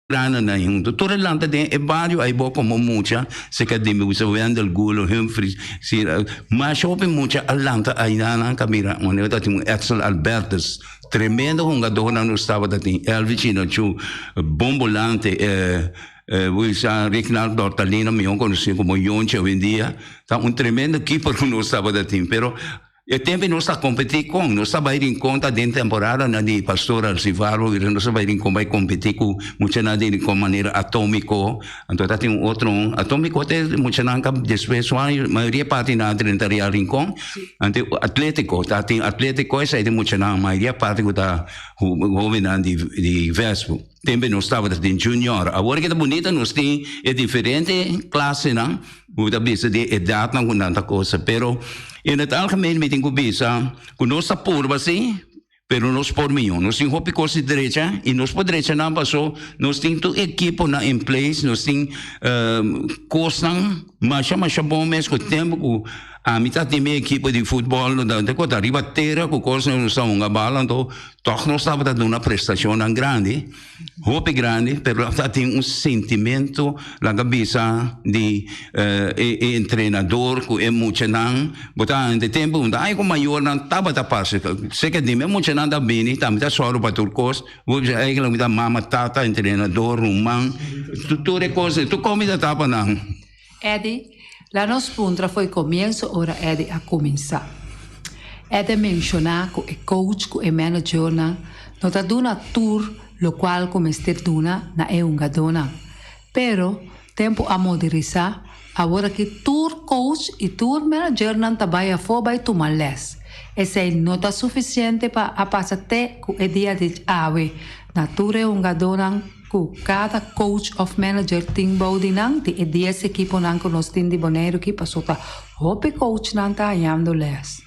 Grananan hunto. Tur e lanta den e bario ai bo como mucha, seca di mi bisa Wendel, Gulo, Humphries, Sira, masha hopi mucha a lanta ainanan ka mira wanneer ta tin un Edsel Albertus, tremendo hungadornan nos tabata tin, Elvi Chinochu, bon bolante, bisa Rignald Dortalino, mihor conoci como Yonchi awendia, ta un tremendo keeper cu nos tabata tin, pero E tempu nos ta kompetí kon, nos ta bai Rincon ta den temporadanan di Pastor Alcivarro, nos ta bai Rincon bai kompetí ku muchanan di Rincon manera Atómiko, anto ta tin un otro un, Atómiko ta e muchanan ka despues su aña mayoria parti nan a drenta Real Rincon, anto Atlétiko ta tin Atlétiko esei ta e muchanan mayoria parti ku ta hobennan di Vespo. Tempu nos tabata den junior, awor ke ta bunita nos tin e diferente klasenan. Bo ta bisa di edatnan ku nan ta kosa, pero in het algemeen mi tin ku bisa ku nos ta purba si, pero nos por mihó. Nos tin hopi kos di drecha i nos por drecha nan paso nos tin tur ekiponan in place, nos tin kosnan masha masha bon mes ku tempu ku ami ta tin mi ekipo di futbòl no ta ku ta riba tera ku kosnan nos ta hunga bal anto tòg nos tabata duna prestashonnan grandi. Hopi grandi, pero ta tin un sentimento, laga bisa, di e e entrenador ku e muchanan. Bo ta hende tempu unda ai ku mayornan tabata pasa. Seke di mi muchanan ta bini, tambe ta sòru pa tur kos. Bo bisa eigenlijk mi ta mama, tata, entrenador, ruman, tur e kos, tur kos mi ta tapa nan. Eddy, La nos puntra fo'i komienso ora Eddy a kuminsá. Eddy a menshoná ku e coach ku e managernan no ta duna tur lokual ku mester duna na e hungadónan. Pero, tempu a moderisá, aworakí tur coach i tur managernan ta bai afó bai tuma lès. Esei no ta sufisiente pa a pasa te ku e dia di awe na tur e hungadónan. Ku kada coach of manager tin bou di nan di e dies ekiponan ku nos tin di Boneiru ki paso ta hopi coachnan ta hañando les.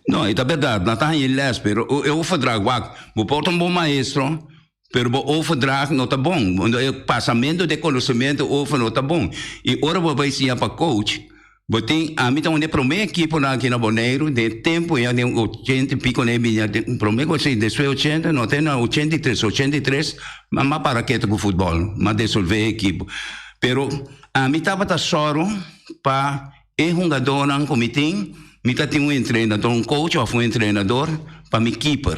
No, e ta berdad, nan ta haña les, pero e overdracht, wak, bo por ta un bon maestro, pero bo overdracht no ta bon, e pasamento di e konosementu over no ta bon. I ora bo bai siña pa coach, Bo tin, ami ta un di e promé ekiponan aki na Boneiru den e tempu ya den ochenta i piko nan e bini den promé ku si despues ochenta no te na 83, 83 m'a para ketu ku futbòl, m'a desolvé e ekipo. Pero ami tabata sòru pa e hungadónan ku mi tin, mi ta tin un entrenador, un coach òf un entrenador pa mi keeper,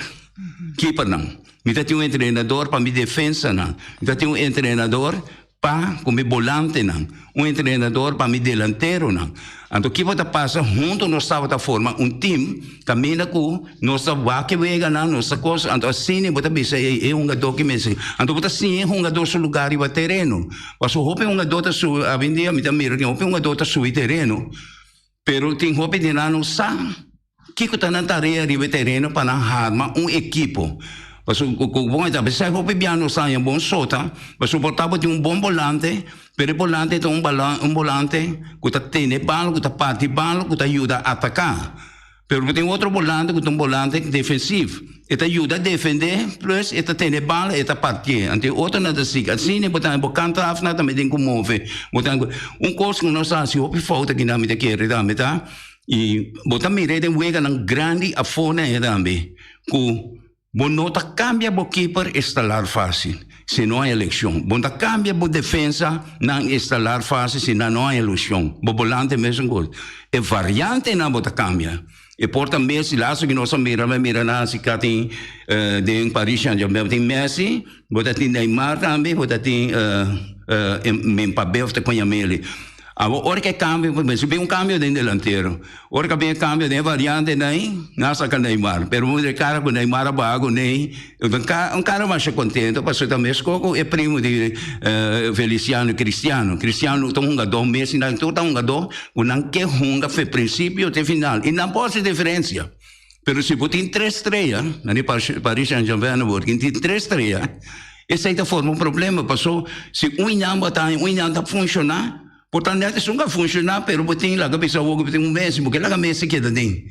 keepernan. Mi ta tin un entrenador pa mi defensanan, mi ta tin un entrenador Pa ku mi bolantenan, un entrenador pa mi delanteronan. Anto kibo ta pasa? Hunto nos tabata forma un team kaminda ku nos ta wak e weganan, nos ta kos, anto asina bo ta bisa e e hungadó ki mester. Anto bo ta siña e hungadó su lugá riba tereno. Pasobra hopi hungadó ta subi, awendia mi ta mira tin hopi hungadó ta subi tereno, pero tin hopi di nan no sa Kiko ta nan tarea riba e tereno pa nan harma un ekipo? Pasobra ku bon e ta bisa hopi bia nos ta haña bon sota, pasobra por ta bo tin un bon bolante, pero e bolante ta un un bolante ku ta tene bal, ku ta parti bal, ku ta yuda ataká. Pero bo tin otro bolante ku ta un bolante defensiv, e ta yuda defendé plus e ta tene bal, e ta partié. Anto e otronan ta sigui. Asina bo ta haña bo kanta afna tambe tin ku move. Bo ta haña ku un kos ku nos ta hasi hopi fout aki nan mi ta kere tambe ta. I bo ta mir'é den weganan grandi afó na e tambe, ku bo no ta kambia bo keeper estalar fásil si no hay elekshon. Bo no ta kambia bo defensa nan estalar fásil si nan no hay elekshon. Bo bolante mesun kos. E variantenan bo ta kambia. E por ta Messi, laatste ku nos a mira, mi a mira nan hasi ka tin den Paris Saint Germain, bo tin Messi, bo ta tin Neymar tambe, bo ta tin Mbappé òf ta koñameli. Awor ora ke kambio, mester bin un kambio den delantero. Ora ke a bin e kambio den e variante nai, nan a saka Neymar. Pero bo mira e kara ku Neymar a baha ku nei, un kara masha kontento pasobra ta meskos ku e primo di Feliciano, Cristiano. Cristiano ta un hungadó mes, nan tur ta hungadó ku nan ke hunga fe prinsipio te final i nan por hasi diferensia. Pero si bo tin tres strea, nan di Paris Saint Germain bo tin tres strea, esei ta forma un problema paso si un nan bo ta haña un nan ta funshoná, por ta nèt esun ka funshoná pero bo tin laga bisa awor ku bo tin un Messi, bo ke laga Messi keda den.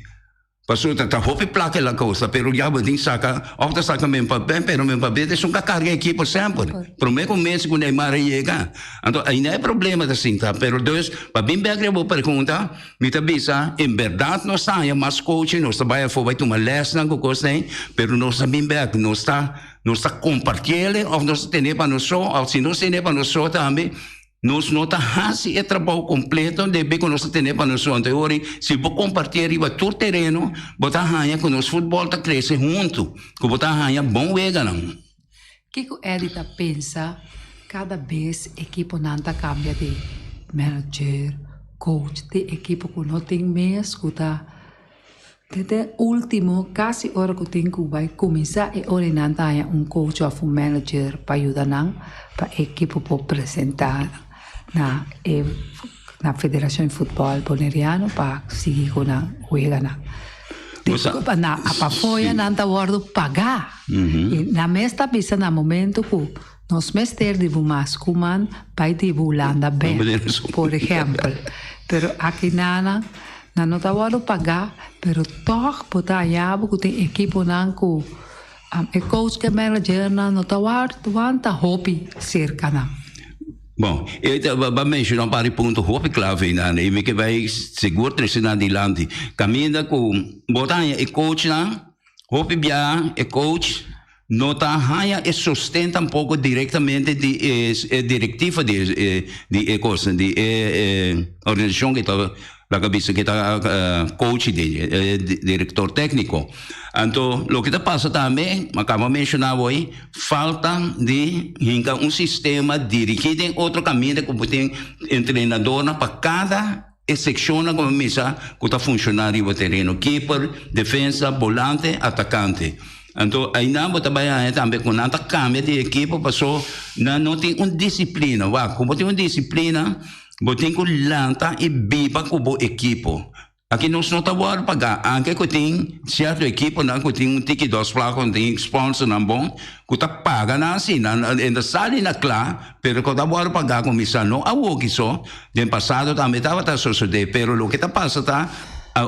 Paso ta hopi plaka el a kosta pero ya bo tin saka òf ta saka Mbappé pero Mbappé ta esun ka karga ekipo semper promé ku Messi ku Neymar a yega. Anto ainda e problema ta sinta pero dus pa bin bèk riba bo pregunta. Mi ta bisa, en berdad nos ta haña mas coaching, nos ta bai afó bai tuma lesnan ku kosnan ei, pero nos ta bin bek, nos ta. Nos ta kompartié òf nos ta tene pa nos so, òf si nos tene pa nos so tambe, nos no ta hasi e trabou kompleto debí ku nos ta tene pa nos so. Anto e ora ei, si bo kompartié riba tur tereno, bo ta haña ku nos futbòl ta krese huntu, ku bo ta haña bon weganan. Kiko Eddie ta pensa kada bes ekiponan ta kambia di manager, coach, di ekipo ku no tin mes ku ta te te ultimo kasi ora ku tin ku bai kuminsá e ora nan ta haña un coach òf un manager pa yuda nan pa e ekipo por presentá na e na Federashon di Futbòl Boneriano pa sigui ku nan weganan. Na apafoya nan ta wòrdu pagá. I nan mes ta bisa na momento ku nos mester di bo mas ku man bai di bo Hulanda bèk, por ehèmpel. Pero aki nan nan no ta wòrdu pagá, pero tòg bo ta haña bo ku tin ekiponan ku e coach ku e managernan no ta wanta hopi serka nan. Bon, e ta ba menshoná un par di punto hopi klave einan i mi ke bai sigur trese nan dilanti. Kaminda ku bo ta haña e coachnan, hopi biaha e coach no ta haña e sosten tampoko direktamente di e direktiva di e di e kos, di e organisashon ku ta Laga bisa ke ta coach di e director tecnico. Anto loke ta pasa tambe, mi a caba menciona awor, falta di hinca un sistema dirigi den otro caminda cu bo tin entrenadornan pa cada e seccionnan cu bo misa cu ta funciona riba tereno, keeper, defensa, bolante, atacante. Anto ainan bo ta bay haña tambe cu nan ta cambia di ekipo paso nan no tin un disciplina. Wak, cu bo tin un disciplina. Bo tin ku lanta i biba ku bo ekipo. Aki nos no ta wòrdu pagá, anke ku tin sierto ekiponan ku tin un tiki dos plaka ku tin sponsornan bon ku ta paga nan si, nan e ta sali na kla, pero ku ta wòrdu pagá kuminsá no awoki so, den pasado tambe tabata sosodé, pero loke ta pasa ta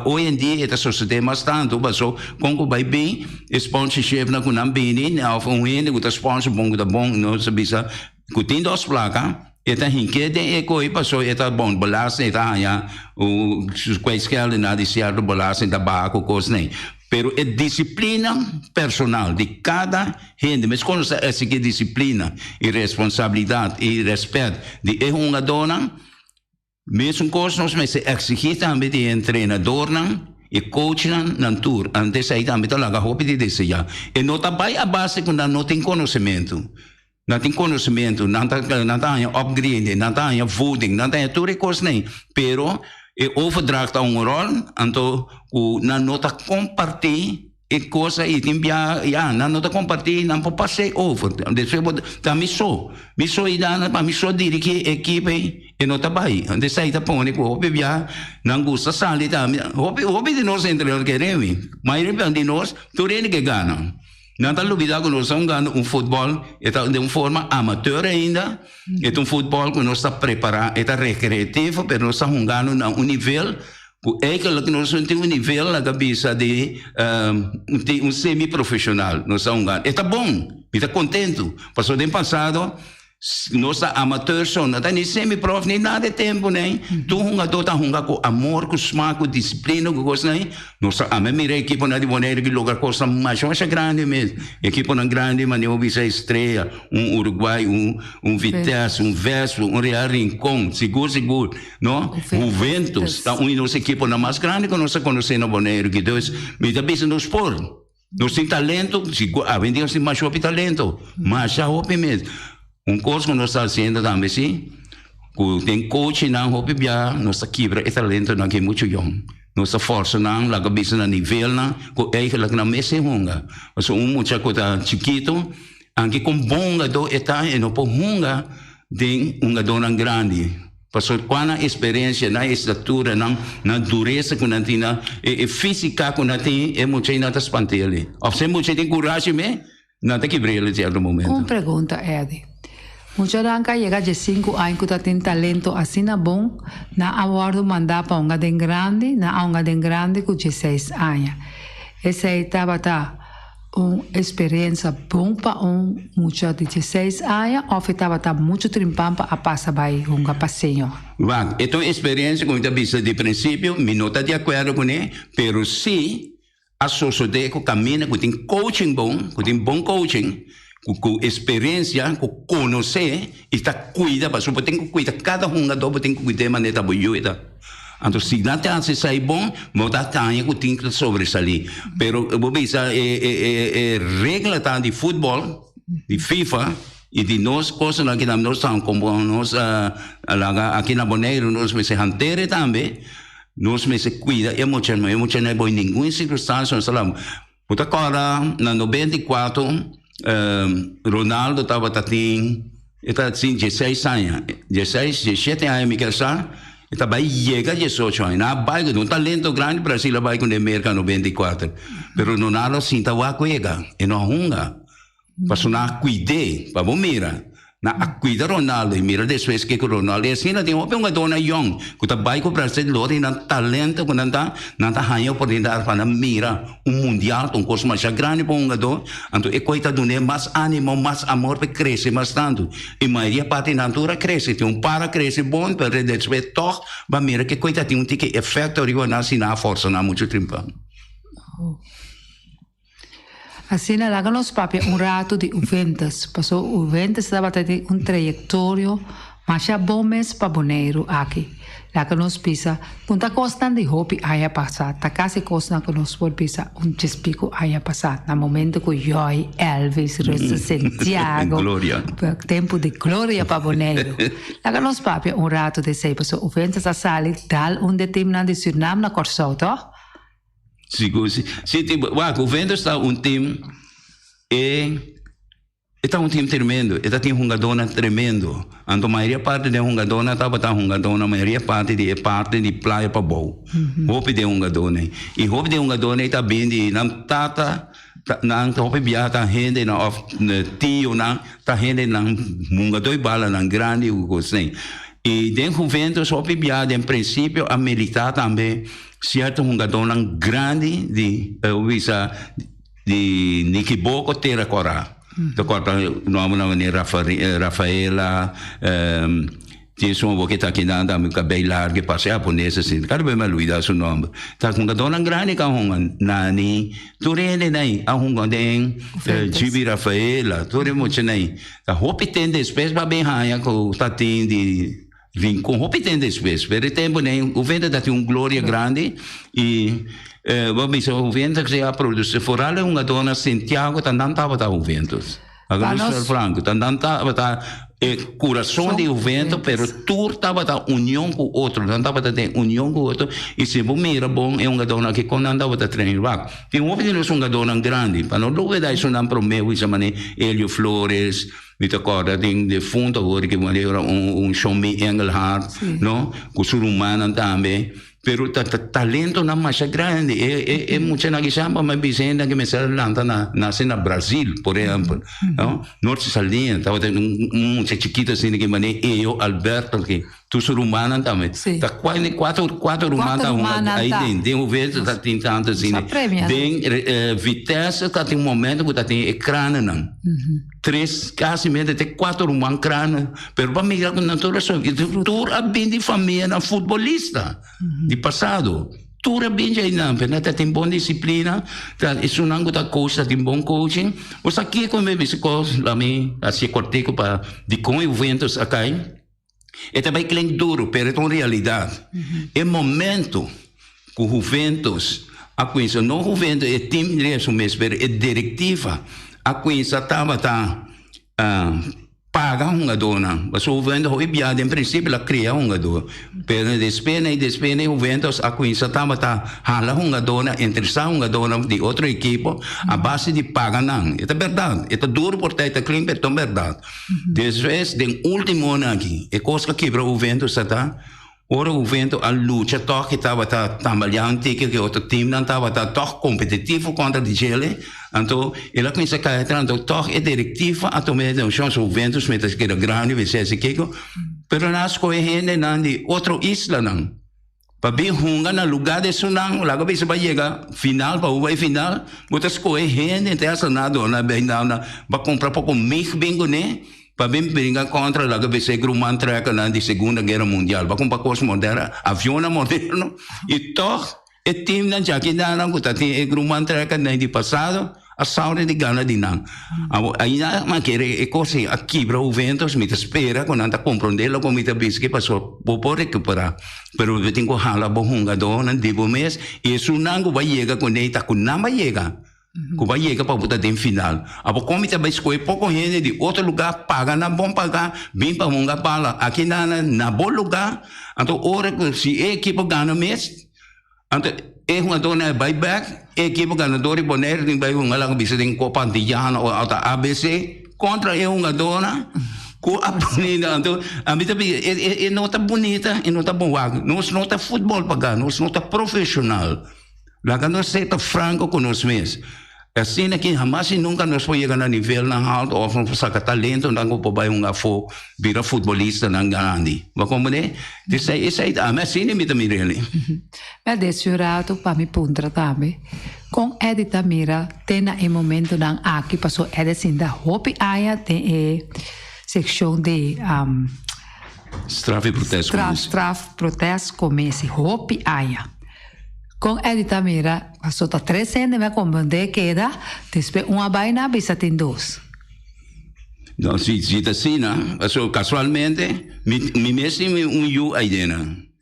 hoy en dia e ta sosodé mas tantu paso kon ku bai bin e sponsorshipnan ku nan bini òf un hende ku ta sponsor bon ku ta bon nos ta bisa ku tin dos plaka. E ta hink'é den e koe paso e ta bon belasting e ta haña su kwijtschelding di sierto belasting ta baha ku kosnan. Pero e disiplina personal di kada hende meskos nos ta eksigi disiplina i responsabilidat i rèspèt di e hungadónan, mesun kos nos mester eksigi tambe di e entrenadornan, e coachnan, nan tur. Anto esei tambe ta laga hopi di deseá. E no ta bai a base ku nan no tin konosementu. Nan tin konosementu, nan ta nan ta haña upgrading, nan ta haña voeding, nan ta haña tur e kosnan, pero e overdracht ta un ròl, anto ku nan no ta kompartí e kos ei, tin bia ya nan no ta kompartí, nan por pas'é over. Despues bo ta mi so, mi so i dana pa mi so dirigí e ekip ei, e no ta bai. Anto esei ta pone ku hopi bia nan gusta sali tambe. Hopi hopi di nos entrenador kere mi, mayoria di nos tur hende ke gana. Nan ta lubida ku nos ta hungando un futbòl, e ta den un forma amateur ainda, e ta un futbòl ku nos ta prepará, e ta rekreativo, pero nos ta hungando na un nivel ku eigenlijk nos no tin un nivel laga bisa di tin un semi-profeshonal nos ta hungando. E ta bon, mi ta kontentu, pasobra den pasado Nos ta amateur so, no ta ni semi prof ni nada e tempo nei. Tur hungadó ta hunga ku amor, ku smak, ku disiplina, ku kosnan ei. Nos ta ama mira ekiponan di Bonaire ki logra kosnan masha masha grandi mes. Ekiponan grandi manera bo bisa Estrella, un Uruguay, un un Vitesse, un Vespo, un Real Rincon, sigur sigur no. Juventus ta un di nos ekiponan mas grandi ku nos a konosé na Bonaire. Dus mi ta bisa nos por. Nos tin talento, si awendia nos tin masha hopi talento, masha hopi mes. Un kos ku nos ta hasiendo tambe si, ku den coachnan hopi bia nos ta kibra e talentonan ku e muchu yòn. Nos ta forsa nan laga bisa na nivelnan ku eigenlijk nan mester hunga. Pasobra un mucha ku ta chikitu, anke kon bon hungadó e ta, e no por hunga den hungadónan grandi. Pasobra kua nan eksperensia, nan estatura, nan nan duresa ku nan tin, nan e físika ku nan tin, e mucha ei nan ta spant'é ali. Òf si e mucha ei tin kurashi me, nan ta kibr'é ali sierto momento. Un pregunta, Eddy. Muchanan ku a yega diesinku aña ku ta tin talento asina bon, nan a wòrdu mandá pa hunga den grandi, nan a hunga den grandi ku dieseis aña. Esei tabata Un experiencia bon pa un mucha di dieseis aña of e tabata mucho trimpan pa a pasa bai hunga pa señor? Wak, e ta un experiencia cu mi ta bisa di principio mi no ta di acuerdo cune, pero si a sosode cu caminda cu tin coaching bon, cu tin bon coaching. Ku ku eksperensia, ku konosé i ta kuida, pasobra bo tin ku kuida kada hungadó, bo tin ku kuid'é manera ta bo yu e ta. Anto si nan ta hasi esei bon, bo ta haña ku tin ta sobresalí. Pero bo bisa e e e e regla ta di futbòl, di FIFA i di nos kosnan aki nan nos ta komo nos a laga aki na Boneiru nos mester hanter'e tambe, nos mester kuida e muchanan, e muchanan bo ningun sirkunstansia nos ta laga. Bo ta kòrda na 94 Ronaldo tabata tin e ta tin dieseis aña, dieseis, diesshete aña mi ker sa, e ta bai yega diesocho aña. Nan a bai ku un talento grandi Brasil a bai kuné Merka 94, pero Ronaldo a sinta wak wega, e no a hunga. Pasobra nan a kuid'é, pa bo mira, nan a kuida Ronaldo i mira despues kiko Ronaldo i asina tin hopi hungadónan yòn ku ta bai ku Brasil lor di nan talento ku nan ta, nan ta haña oportunidat pa nan mira un mundial ta un kos masha grandi pa un hungadó, anto e koi ta dun'é mas ánimo, mas amor pa e krese mas tantu. I mayoria parti nan tur a krese, tin un par a krese bon pero despues tòg bo a mira ke koi ta tin un tiki efekto riba nan si nan a forsa nan muchu trempan. Asina laga nos papia un ratu di Juventus, paso Juventus tabata tin un trayectorio masha bon mes pa Boneiru aki. Laga nos bisa ku ta kosnan di hopi aña pasa, ta kasi kosnan ku nos por bisa un djespiku aña pasa, na momento ku Joy, Elvis, Russel Santiago, Gloria. tempu di gloria pa Boneiru. Laga nos papia un ratu di esei, paso Juventus a sali dal un di e timnan di Surinam na Kòrsou, tòg? Sigur si. Si ti wak Juventus ta un team e e ta un team tremendo, e ta tin hungadónan tremendo. Anto mayoria parti den hungadónan tabata hungadónan mayoria parti di e parti di Playa Pabou. Hopi den hungadónan. I hopi den hungadónan ta bin di nan tata ta nan hopi biaha ta hendenan òf tionan ta hendenan hungadó di balanan grandi ku kosnan. I den Juventus hopi biaha den prinsipio a militá tambe. Cierto hungadónan grandi di bo bisa di Nikiboko Tera Kòrá. Ta kòrda nòmbernan manera Rafaela, tin esun awor ke ta akinan tambe ku kabei largu e parse hapones asin. Kada bes mi a luida su nòmber. Ta hungadónan grandi ku a hunga, Nani, tur hende ei a hunga den Gibi Rafaela, tur e muchanan ei. Ta hopi ten despues bo a bin haña ku ta tin di. Rincon hopi ten despues, pero e tempo den Juventa ta tin un gloria grandi y bo bisa Juventa si a produci foral e hungadornan Santiago ta nan tabata Juventus. Pa nos ser franco, ta nan tabata e curason di Juventus, pero tur tabata union cu otro, nan tabata den union cu otro y si bo mira bon e hungadornan aki con nan tabata train wak. Tin hopi di nos hungadornan grandi, pa no lubida esunnan prome bisa mane Elio Flores, Mi ta kòrda den defunto awor ki manera un un Shomie Engelhard, no, ku su rumannan tambe, pero ta ta talentonan masha grandi. E e e muchanan ki sa pa mi bisa hende ke mester a lanta na nase na Brazil, por ehèmpel, no. Norte Saliña tabata un un mucha chikito asina ki manera Eyo Alberto ki. Tur su rumannan tambe. Sí. Ta kua ni kuater kuater ruman Kuater ta hunga rumannan ahí ta. den den Juventus ta tin tantu asina. Sa premia nan. Den eh, Vitesse ta tin un momento ku ta tin e kranennan. Tres kasi mente te kuater ruman kranen. Pero pa mira ku nan tur a so tur a bin di famianan futbolista di pasado. Tur a bin dje einan, pero nan ta tin bon disiplina, ta esunnan ku ta coach ta tin bon coaching. Bo sa kiko mi bisa kos la mi hasi e kòrtiku pa dikon Juventus a kai? E ta bai klink duru, pero e ta un realidat. E momento ku Juventus a kuminsá, no Juventus, e tim resu mes, pero e direktiva a kuminsá tabata paga hungadónan. Pasobra Juventus hopi bia den prinsipio el a kria hungadó, pero despues na despues na Juventus a kuminsá tabata hala hungadónan, interesá hungadónan di otro ekipo a base di paga nan. E ta bèrdat, e ta duru por ta, e ta klink, pero e ta un bèrdat. Despues den ultimonan aki e kos a kibra Juventus ta ta ora Juventus a lucha tòg e tabata tambaleá un tiki ku e otro teamnan tabata tòg kompetitivo kontra di djele anto el a kuminsá kai atras anto tòg e direktiva a tuma e desishon so Juventus mester keda grandi mester hasi kiko pero nan a skohe hendenan di otro islanan. Pa bin hunga na lugá di esunnan, laga bisa pa yega final, pa bo bai final, bo ta skohe hende te hasta na dona bay na na pa kumpra poko mig bin kuné pa bin bringa kontra laga bisa e gruman trèkernan di segunda guera mundial pa kumpra kos moderno, avionnan moderno i tòg e timnan djaki nan ku ta tin e gruman trèkernan di pasado. A sauri di gana di nan. Awor aina mi a kere e kos ei a kibra Juventus, mi ta spera ku nan ta komprondé loke mi ta bisa aki pasobra bo por rekuperá, pero bo tin ku hala bo hungadónan di bo mes i esunnan ku bo a yega kuné ta ku nan bo a yega, ku bo a yega pa bo ta den final. Awor kon mi ta bai skohe poko hende di otro lugá paga nan bon pagá bin pa hunga bala aki nan na bo lugá, anto ora ku si e ekipo gana mes. Anto e hungadónan a bai bèk, e ekipo ganadó di Boneiru tin bai hunga laga bisa den Kopa Antiyano o ota ABC kontra e hungadónan ku a pone anto ami ta bisa e e e no ta bunita e no ta bon wak nos no ta futbòl pagá nos no ta profeshonal laga nos ser ta franko ku nos mes. Asina ki hamas i nunka nos por yega na nivelnan haltu òf nos por saka talentonan ku por bai hunga afó bira futbolistanan grandi. Bo a komprendé? Esei, esei ta ami asina mi ta mira elí. Mi a desi un ratu pa mi puntra tambe kon Eddy ta mira te na e momentonan aki pasobra Eddy a sinta hopi aña den e sekshon di Straf i protest komisi. Straf protest komisi hopi aña. Kon Eddy ta mira paso ta tres hende mi a komprendé keda despues un a bai nan a bisa tin dos. No si si ta asina paso kasualmente mi mi mes tin un yu aidena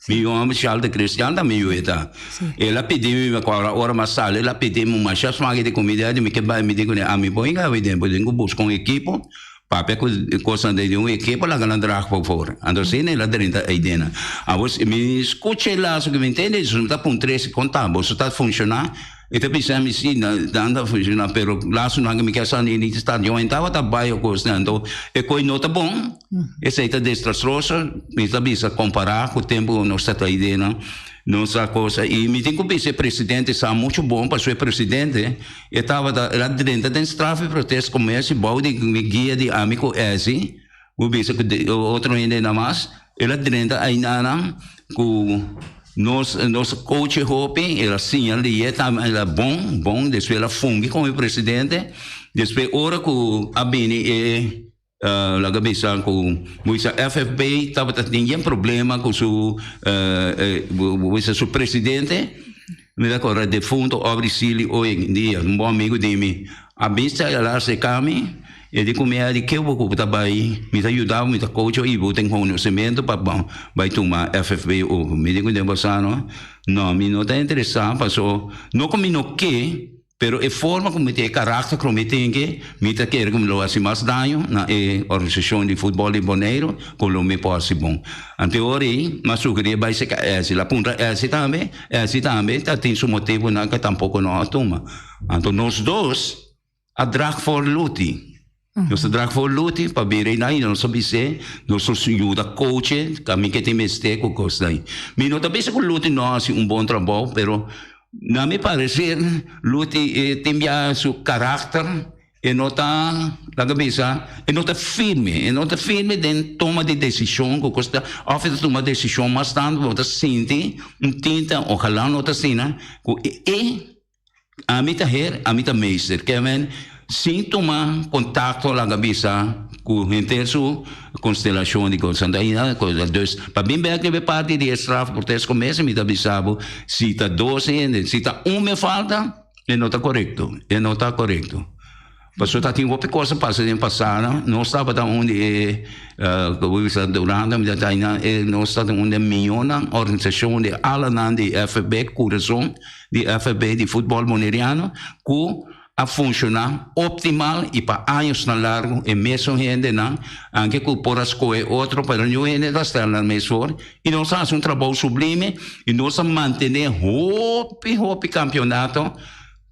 mi yu homber Charles Christian ta mi yu e ta el a pidi mi mi kòrda ora mi a sali el a pidi mi masha smak di kumida mi ke bai mi di kuné ami por hinga awe den bo tin ku buska un ekipo. Papia ku kosnan den di un ekipo laga nan drag pa for. Anto asina el a drenta eidena. Abos mi skucha e laso ku mi ntende so mi ta puntra esi kon ta boso ta funshoná? E ta bisa mi si nan ta funshoná pero lasonan ku mi ke sa ni stadion en tabata bai o kosnan anto e koi no ta bon esei ta destrastroso mi ta bisa kompará ku tempu ku nos ta ta eidena nos a kosa i mi tin ku bisa e presidente sa muchu bon pasobra e presidente E tabata, el a drenta den straf i protest ku mes i bou di mi guia di ami ku Ezi, bo bisa ku otro hendenan mas, el a drenta ainana ku nos nos coach hopi, el a siña liye tambe, el a bon, bon, despues el a fungi komo e presidente, despues ora ku a bini e Laga bisa ku bo bisa FFB tabata tin yen problema ku su bo bisa su presidente mi ta kòrda defunto Aubrey Sealy oy en dia un bon amigu di mi a bisa el a aserka mi e di ku mi a di ke bo ku bo ta bai mi ta yuda bo mi ta coach bo i bo tin konosementu pa bai tuma FFB over mi di ku den bo sa no no mi no ta interesa paso no ku mi no ke. Pero e forma ku mi tin, e karakter ku mi tin ke, mi ta kere ku mi lo hasi mas daño na e organisashon di futbòl di Boneiru ku lo mi por hasi bon. Anto e ora ei mi a sugerí e bai serka Elsie. El a puntra Elsie tambe, Elsie tambe ta tin su motibunan ku tampoko no a tuma. Anto nos dos a drag for Luti. Nos ta drag for Luti pa bira einan i nos a bis'é nos lo yuda coach'e kami ke tin mester ku kosnan. Mi no ta bisa ku Luti no a hasi un bon trabou pero na mi parecer Luti e tin bia su karakter e no ta laga bisa e no ta firme e no ta firme den toma di desishon ku kos ta òf e ta tuma desishon mas tantu bo ta sinti un tinta ojalá no ta asina ku e Ami ta her, ami ta meester. Ke men sin tuma kontakto laga bisa ku henter su konstelashon di kos. Anto aina kos. Dus pa bin bek riba e parti di e strafprotes komesa mi ta bisa bo si ta dos hende, si ta un me falta e no ta korekto, e no ta korekto. Pasobra ta tin hopi kos a pasa den pasado. Nos tabata un di e komo bisa durante mi ta aina e nos tabata un di e miyonan organisashon di alanan di FB kurason di FB di futbòl boneriano ku a funshoná optimal i pa añosnan largu e mesun hendenan anke ku por a skohe otro pero niun hende ta sta nan mes for i nos a hasi un trabou sublime i nos a mantené hopi hopi kampionato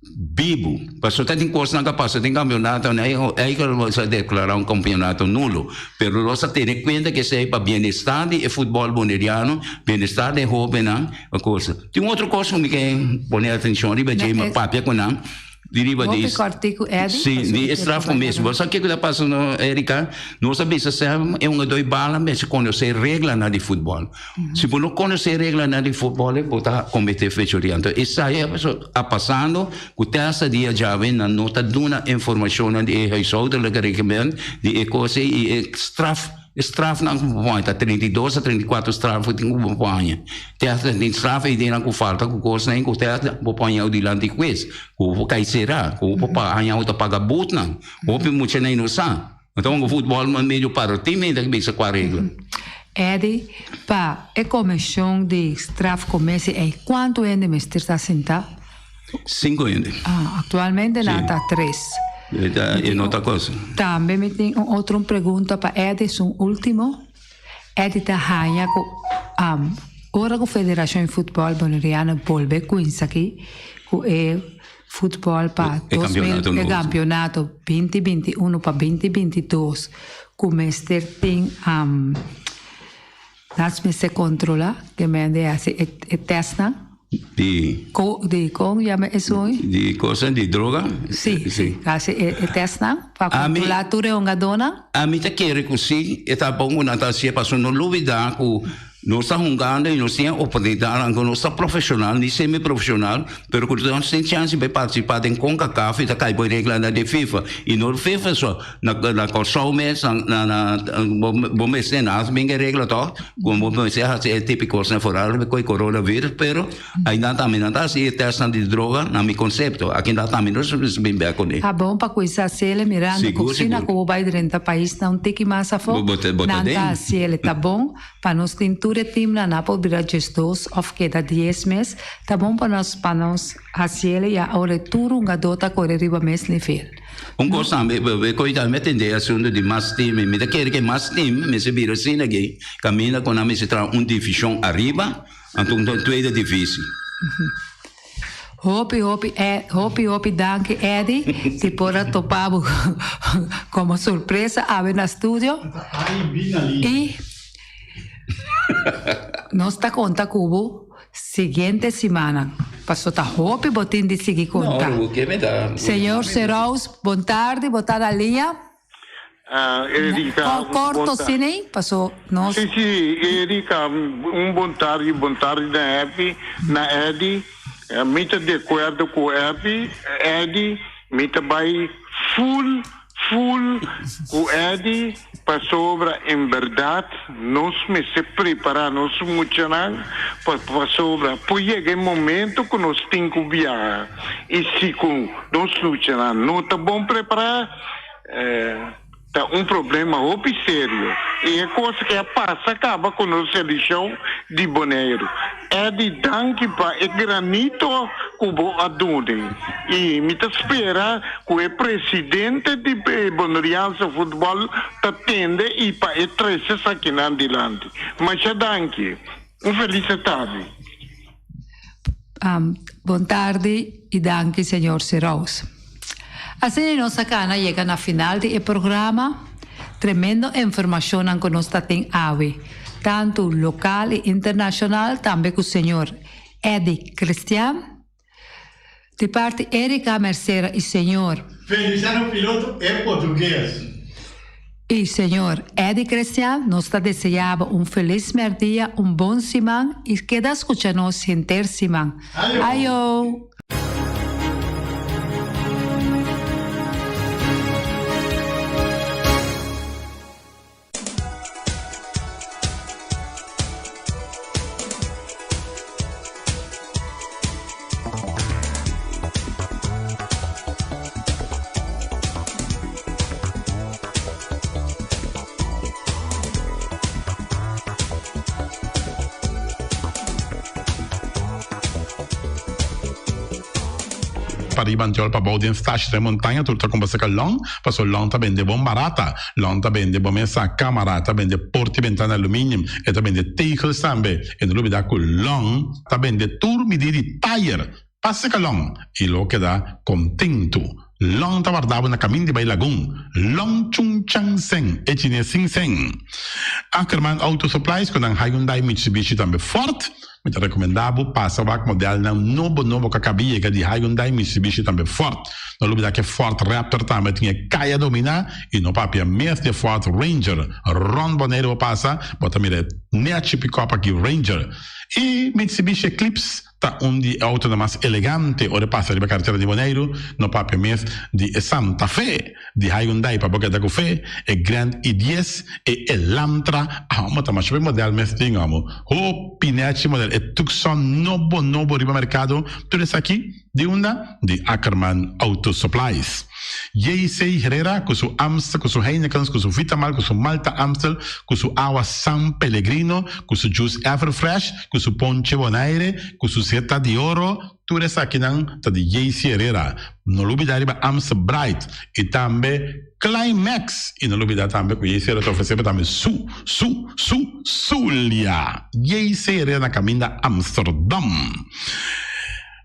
bibu. Pasobra ta tin kosnan ku a pasa den kampionato eikel nos a deklará un kampionato nulo pero nos a tene kuenta ku esei pa bienestar di e futbòl boneriano bienestar di e hóbennan. Cosa. Tin un otro cosa ku mi ke pone atencion riba dje, mi papia ku nan di riba di Hopi kòrtiku, Eddy. Si, di e straf ku mes. Bo sa kiko ta pasa no, Erika? Nos a bisa sem e un doi bala mester konosé reglanan di futbòl. Si bo no konosé reglanan di futbòl, bo ta kometé fechoria. Anto esei a pasando ku te hasta dia djawe nan no ta duna informashonnan di e huishoudelijke reglement di e kos ei i e straf. E strafnan ku bo por haña ta 32 a 34 straf ku tin ku bo por haña. Te hasta tin straf ei den nan ku falta ku kosnan ku te hasta bo por haña dilanti hues, ku bo por kai será, ku bo por haña bo ta paga butnan. Hopi muchanan ei no sa. Anto ku futbòl medio paro tin mester ta bisa kua regla. Eddy, pa e komishon di strafkommissie ei kuantu hende mester ta sintá? Sinku hende. Ah, aktualmente nan ta tres. E ta e no ta kos. Tambe mi tin un otro pregunta pa Eddy, es un ultimo. Eddy ta haña ku ora ku Federashon di Futbòl Boneriano bolbe kuinsa aki ku e futbòl pa E kampionato e nobo. kampionato 2021 pa 2022 ku mester tin Nas mester controla ke mende hasi e testnan. Di. Ko di kon yama esun? Di cosa di droga? Si, si. Hasi e testnan pa controla tur e hungadónan. Ami ta kere ku si e ta bon ku nan ta hasié pasobra no lubida ku nos ta hungando i nos tin e oportunidatnan ku nos ta profeshonal ni semi profeshonal pero ku nos tin chance pa partisipá den Concacaf i ta kai bo e reglanan di FIFA i no FIFA so. Na na Kòrsou mes na na bo mester na hasi bien e regla tòg ku bo mester hasi e tipo kosnan foral ku e coronavirus pero ainan tambe nan ta hasi e tèstnan di droga na mi konsepto aki nan tambe nos mester bin bèk kuné. Ta bon pa kuinsá hasiel mirando ku asina ku bo bai drenta paisnan un tiki mas afó nan ta hasiel ta bon pa nos tin tur e timnan nan por bira 12 òf keda dies mes ta bon pa nos pa nos hasiel ya ora tur hungadó ta kore riba mes nivel. Un kos tambe, e koe tambe a tende e asuntu di mas team. Mi ta kere ke mas team mester bira asina ke kaminda ku nan mester traha un divishon ariba, anto un tweede divisi. Hopi hopi hopi hopi danki Eddy di por a topa bo komo sorpresa awe na studio i nos ta konta ku bo. Siguiente simanan, paso ta hopi bo tin di sigui konta. Señor Seraus, bon tardi, bo ta na liña? Erika, un bon Korto sini, paso nos. Si, si, Erika, un bon tardi, bon tardi na Happy, na Eddy. Mi ta di akuerdo ku Happy, Eddy, mi ta bai full Full cu Eddy pasobra en berdad nos mester prepara nos muchanan pa pasobra por yega e momento cu nos tin cu biaha y si cu nos muchanan no ta bon prepara ta un problema hopi serio y e cos ke a pasa caba cu nos seleccion di Boneiru. Eddy danki pa e granito cu bo a dune y mi ta spera cu e presidente di Bonerianse Futbol ta tende y pa e trece esakinan dilanti. Masha danki. Un felice tardi. Bon tardi y danki señor Seraus. Asina nos a cana yega na final di e programa. Tremendo informacionnan cu nos ta tin awe, tanto local y internacional, tambe cu señor Eddy Christian. Di parti Erika Mercera y señor. Feliciano Piloto e Portugues. Y señor Eddy Christian, nos ta desea bo un feliz merdia, un bon siman y keda scucha nos henter siman. Ayo! Pariba antiol pabou den stashi den montaña tur ta kumpra saka lon paso lon ta bende bon barata lon ta bende bo mesa kamara ta bende porta y bentana aluminium e ta bende tegels tambe e no lubida ku lon ta bende tur midi di tayer pa saka lon y lo keda kontentu lon ta warda bo na kamin di bai lagun lon chun chan sen e chines sin sen Ackerman Auto Supplies ku nan Hyundai Mitsubishi tambe Ford. Mi ta rekomendá bo pasa wak modelnan nobo nobo ku a kaba yega di Hyundai, Mitsubishi tambe Ford. No lubidá ku e Ford Raptor tambe tin e kaya dominá i no papia mes di e Ford Ranger. Rònt Boneiru bo pasa, bo ta mira e nechi pikòp aki Ranger. I Mitsubishi Eclipse. Ta un di e autonan mas elegante ora e pasa riba karetera di Boneiru, no papia mes di e Santa Fe di Hyundai pa bo keda ku fe, e Grand i dies, e Elantra, amo ta masha hopi model mes tin amo, hopi nechi model, e Tucson nobo nobo riba merkado, tur esaki Di unda? Di Ackerman Auto Supplies. JC Herrera cu su Amstel, cu su Heinekens, cu su Vitamal, cu su Malta Amstel, cu su awa San Pellegrino, cu su juice Everfresh, cu su ponche Bonaire, cu su Zeta di Oro, tur esakinan ta di JC Herrera. No lubida riba Amstel Bright y tambe Climax! Y no lubida tambe cu JC Herrera ta ofrece bo tambe su, su, su, Zulia! JC Herrera na caminda Amsterdam.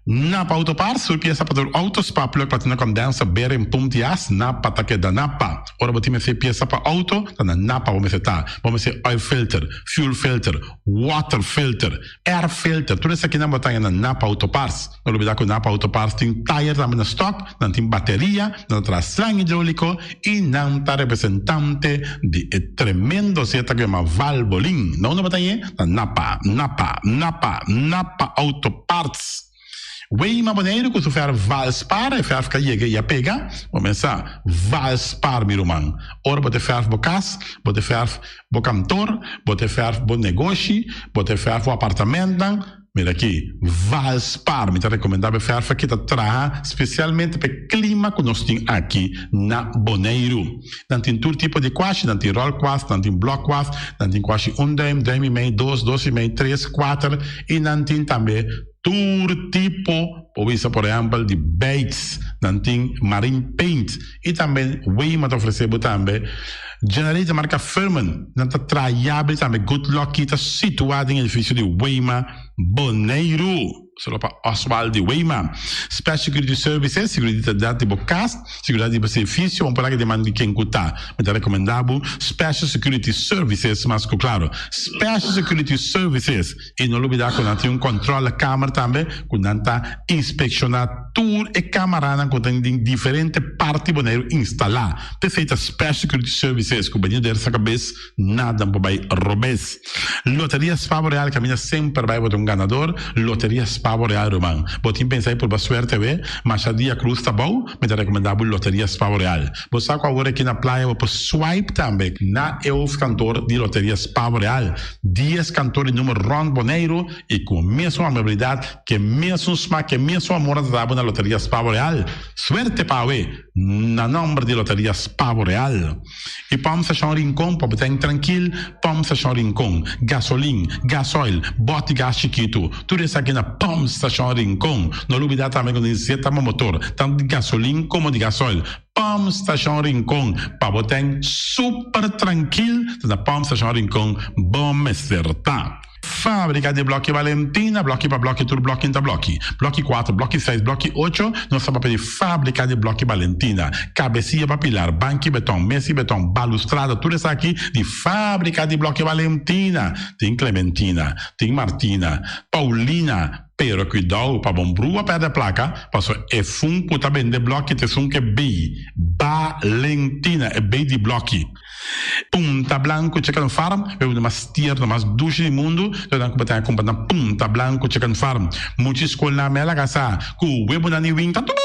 Napa Autoparts, tur piesa pa tur auto, spark plug, platina condenser, bearing, pump di as, Napa ta keda Napa. Ora bo tin mester piesa pa auto, ta na Napa bo mester ta. Bo mester oil filter, fuel filter, water filter, air filter, tur esakinan bo ta haña na Napa Autoparts. No lubida ku Napa Autoparts tin tayer tambe na stock, nan tin bateria, nan ta traha slang hidrolico y nan ta representante di e tremendo zeta ku yama Valvoline. Na unda bo ta hañ'e? Na Napa, Napa, Napa, Napa Auto Parts. Weima Boneiru ku su fèrf Valspar, e fèrf ka yega i a pega. Bo mesa Valspar mi ruman. Ora bo te fèrf bo kas, bo te fèrf bo kantor, bo te fèrf bo negoshi, bo te fèrf bo apartamentnan, mira aki, Valspar. Mi ta rekomendá bo e fèrf aki ta traha spesialmente pa e klima ku nos tin aki na Boneiru. Nan tin tur tipo di kwashi, nan tin ròl kwast, nan tin blòk kwast, nan tin kwashi un duim, duim i mei, dos, dos i mei, tres, kuater i nan tin tambe tur tipo, por bisa por ehèmpel di beits, nan tin marine paint i tambe Weima ta ofresé bo tambe generator marka Firman, nan ta traha yabri tambe Good Lucky ta situá den edifisio di Weima Boneiru. Solo pa Oswald di Weima. Special Security Services, Seguridat di bo kas, seguridat di bo servisio, un por aki den man di ken ku ta. Mi ta rekomendá bo Special Security Services mas ku klaro. Special Security Services. I no lubidá ku nan tin un kòntròlekamer tambe ku nan ta inspekshoná tur e kamaranan ku tin den diferente parti Boneiru instalá. P'esei ta Special Security Services ku bini der sa kabes nada por bai robes. Loteria Spavo Real caminda semper bai bo ta un ganador Loteria Spavo Real ruman bo tin pensa di purba suerte awe masha dia cruz ta bou mi ta recomenda bo Loteria Spavo Real bo sa cu awor aki na playa bo por swipe tambe na e hoofdkantoor di Loteria Spavo Real dies kantoor di numero rond Boneiru y cu mesun amabilidad ke mesun smak ke mesun amor nan ta dabo na Loteria Spavo Real suerte pa awe na nomber di Loteria Spavo Real. E pòmp stashon Rincon pa bo ta trankil, pòmp stashon Rincon, gasolin, gasoil, bòt di gas chikitu, tur esaki na pòmp stashon Rincon. No lubidá tambe ku tin zeta pa motor, tantu di gasolin komo di gasoil. Pòmp stashon Rincon pa bo ta super trankil, ta na pòmp stashon Rincon bo mester ta. Fábrika di blòki Valentina, blòki pa blòki tur blòki ta blòki. Blòki kuater, blòki seis, blòki ocho, nos ta papia di fábrika di blòki Valentina. Kabesia pa pilar, banki beton, mesi beton, balustrada, tur esaki di fábrika di blòki Valentina. Tin Clementina, tin Martina, Paulina, pero kuidou pa bon brua pèrdè plaka, pasobra e fun ku ta bende blòki ta esun ku e bei Valentina, e bei di blòki. Punta Blanco Chicken Farm, e uno mas tierno, mas dushi di mundu, lo nan ku bo ta kumpra na Punta Blanco Chicken Farm. Muchi skol na mela kasa ku webunan di win ta dushi!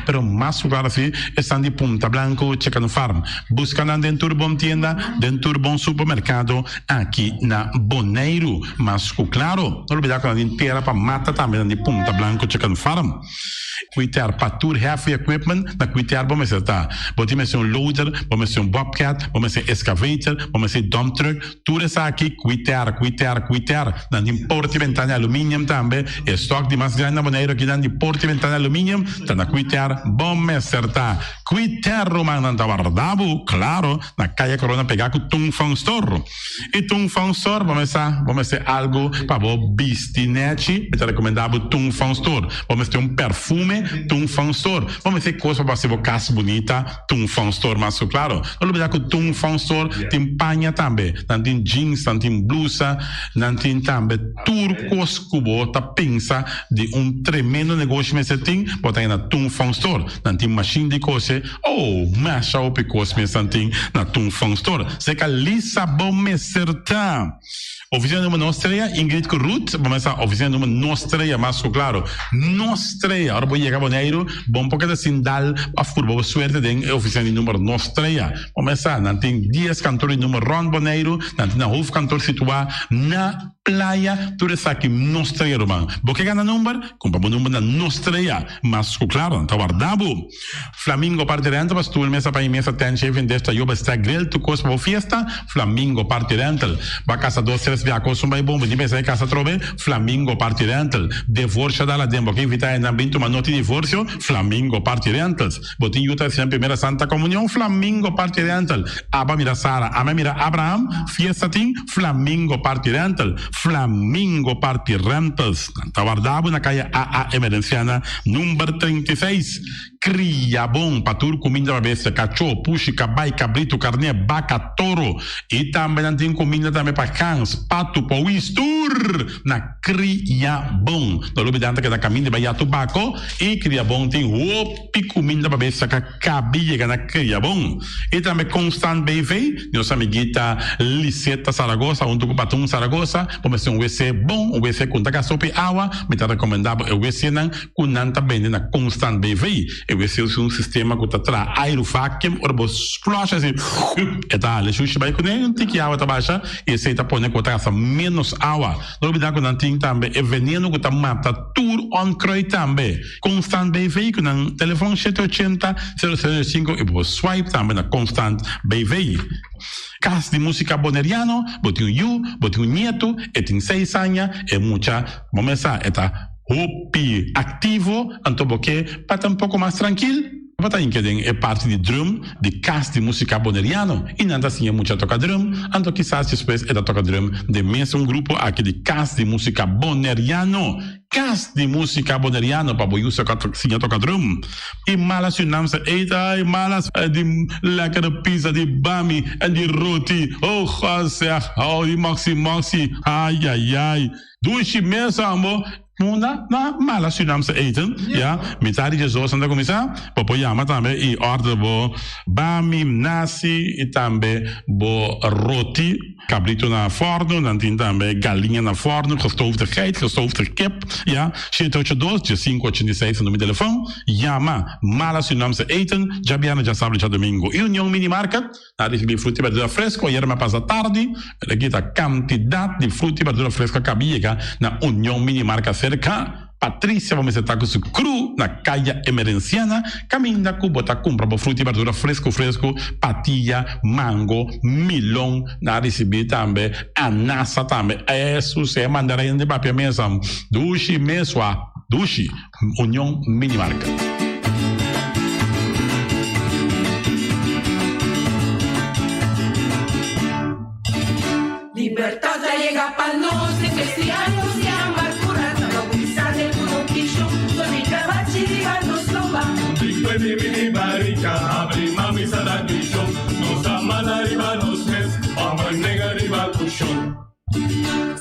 Pero mas ku klaro si esnan di Punta Blanco Chicken Farm. Buska nan den tur bon tienda, den tur bon supermerkado aki na Boneiru. Mas ku klaro, no lubida ku nan tin tera pa mata tambe nan di Punta Blanco Chicken Farm. Kuiter pa tur heavy equipment na kuiter bo mester ta. Bo tin mester un loader, bo mester un bobcat, bo mester excavator, bo mester dump truck, tur esaki kuiter, kuiter, kuiter. Nan tin porta y ventana aluminium tambe. E stock di mas grandi na Boneiru aki nan di porta y ventana aluminium ta na kuiter bo mester ta. Kuiter ruman nan ta warda bo, claro, na Kaya Corona pega ku Tung Fong Store. I Tung Fong Store bo mester bo mester algu pa bo bisti nechi, mi ta rekomendá bo Tung Fong Store. Bo mester un perfume, Tung Fong Store. Bo mester kos pa bo hasi bo kas bunita, Tung Fong Store mas ku klaro. No lubidá ku Tung Fong Store tin paña tambe. Nan tin jeans, nan tin blusa, nan tin tambe tur kos ku bo ta pensa di un tremendo negoshi mester tin, bo ta haña na Tung Fong Store. Nan tin mashin di kose. Oh, masha hopi kos mes nan tin na Tung Fong Store. Seka Lisa bo mester ta. Oficina number nos trea, Ingrid ku Ruth, bo mester sa oficina number nos trea mas ku klaro. Nos trea, ora bo yega Boneiru, bo no por keda sin dal òf purba bo suerte den e oficina di number nos trea. Bo mester sa, nan tin dies kantor di number rònt Boneiru, nan tin nan hoofdkantoor situá na Playa, tur esaki nos trea ruman. Bo ke gana number? Kumpra bo number na nos trea. Mas ku klaro, nan ta warda bo. Flamingo Party Rental pa stoel, mesa pa i mesa, tent, shaving dish, tayoba, stack, grill, tur kos pa bo fiesta, Flamingo Party Rental. Bo a kasa dos, tres bia kos un bai bon, bo tin pensa e kasa atrobe, Flamingo Party Rental. Devorsio dal aden, bo ke invita hendenan bin tuma noti divorsio, Flamingo Party Rentals. Bo tin yu ta hasi nan primera Santa Komunion, Flamingo Party Rental. Aba mira Sara, ame mira Abraham, fiesta tin, Flamingo Party Rental. Flamingo Party Rentals. Nan ta warda bo na kaya AA Emerenciana number 36. Kria bon pa tur kuminda pa bestia, kachó, pushi, kabai, kabritu, karné, baka, toro. I tambe nan tin kuminda tambe pa gans, patu, powis, tur na Kria Bon. No lubida nan ta keda kaminda bai ya tubako i Kria Bon tin hopi kuminda pa bestia ka kabi yega na Kria Bon. I tambe Constant BV, nos amiguita Liseta Zaragoza huntu ku Patun Zaragoza, bo mester un wc bon, un wc ku no ta gasta hopi awa, mi ta rekomendá bo e wcnan ku nan ta bende na Constant BV. E wc usa un sistema ku ta traha airu vacuum, ora bo flush asi e ta hala e shushi bai kuné, un tiki awa ta basha i esei ta pone ku bo ta gasta ménos awa. No olbida ku nan tin tambe e veneno ku ta mata tur onkruid tambe. Constant BV ku nan telefon shete ochenta, sero sero sinku i bo por swipe tambe na Constant BV. Kas di Musika Boneriano, bo tin un yu, bo tin un nietu, e tin seis aña, e mucha bo mes sa e ta hopi aktivo, anto bo ke pa ta un poko mas trankil, bo ta hinka den e parti di drum di Kas di Musika Boneriano i nan ta siña mucha toka drum, anto kisas despues e ta toka drum den mesun grupo aki di Kas di Musika Boneriano. Kas di Musika Boneriano pa bo yu siña toka drum. I mala Surinaamse eten, ai mala di lekkere pizza, di bami en di roti, oh God zeg, oh di moxi moxi, ai ai ai, dushi mes ambo. Munda na mala Surinaamse eten, ya, mitad di djesdos nan ta kuminsá, bo por yama tambe i order bo bami, nasi i tambe bo roti, kabrito na fòrnu, nan tin tambe galiña na fòrnu, gestoofde geit, gestoofde kip, ya, shete ocho dos, diesinku ochenta i seis ta number di telefòn, yama Mala Surinaamse Eten, djabièrnè, djasabra i djadumingu. I Union Mini Market. Na ricibi fruta y berdura fresco ayer me pasa tardi, pero aki ta cantidad di fruta y berdura fresco a caba yega na Union Mini Marca cerca Patricia bo mester ta cu su crew na Caya Emerenciana caminda cu bo ta cumpra bo fruta y berdura fresco fresco, patilla, mango, milon, na ricibi tambe anasa tambe, Jesus e mandarina di papia mesa dushi mesua dushi. Union Mini Market. Libertad a yega pa nos, despues di años di amargura, ta bautisa den Kunuquisho, dor di trabachi riba nos lomba. Di mi di barika, abri mami sa da kisho, nos a manda riba nos mes, homber neger riba kushon.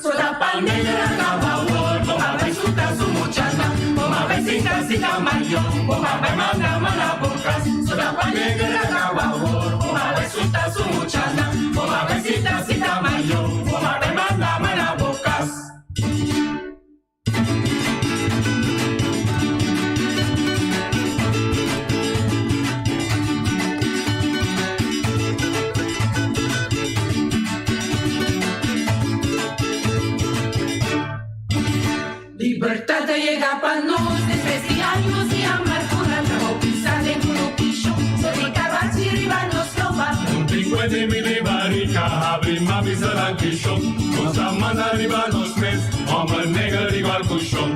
Soda palmera kaba wor, bo a bai suta su muchanan, bo a bai sinta sinta mayo, bo a bai manda mana bo kas. Soda palmera kaba wor, bo a bai suta su muchanan, bo a bai sinta sinta mayo, bo a bai manda mana bo kas. Libertad a yega pa nos despues di años di amargura, trabou pisa den Kunuquisho, so di kabachi riba nos lomba. Un tin di mi di barika, habri mami sa dan kishon, nos a manda riba nos mes, homber neger igual ku shon.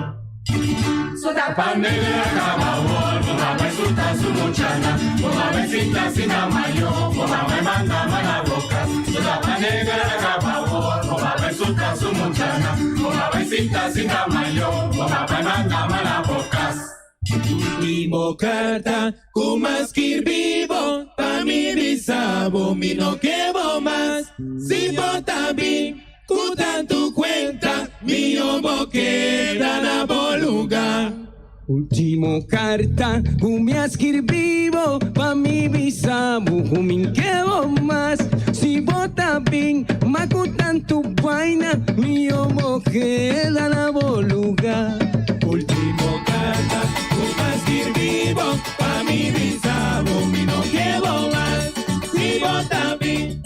So ta Pa neger a kaba wor, bo a bai suta su muchanan, bo a bai sinta sinta mayo, bo a bai manda mana bo kas. So ta pa neger a kaba wor, bo a bai suta su muchanan, bo a bai sinta sinta mayo, bo a bai manda mana bo kas. Último carta ku m'a skirbi bo pa mi bisa bo mi no ke bo mas. Si bo ta bin ku tantu kuenta mihó bo keda na bo lugá. Último carta ku mi a skirbi bo pa mi bisa bo ku mi ke bo mas. Si bo ta bin ma ku tantu baina. keda na bo lugá. Último karta ku m'a skirbi bo pa mi bisa bo mi no ke bo mas si bo ta bin.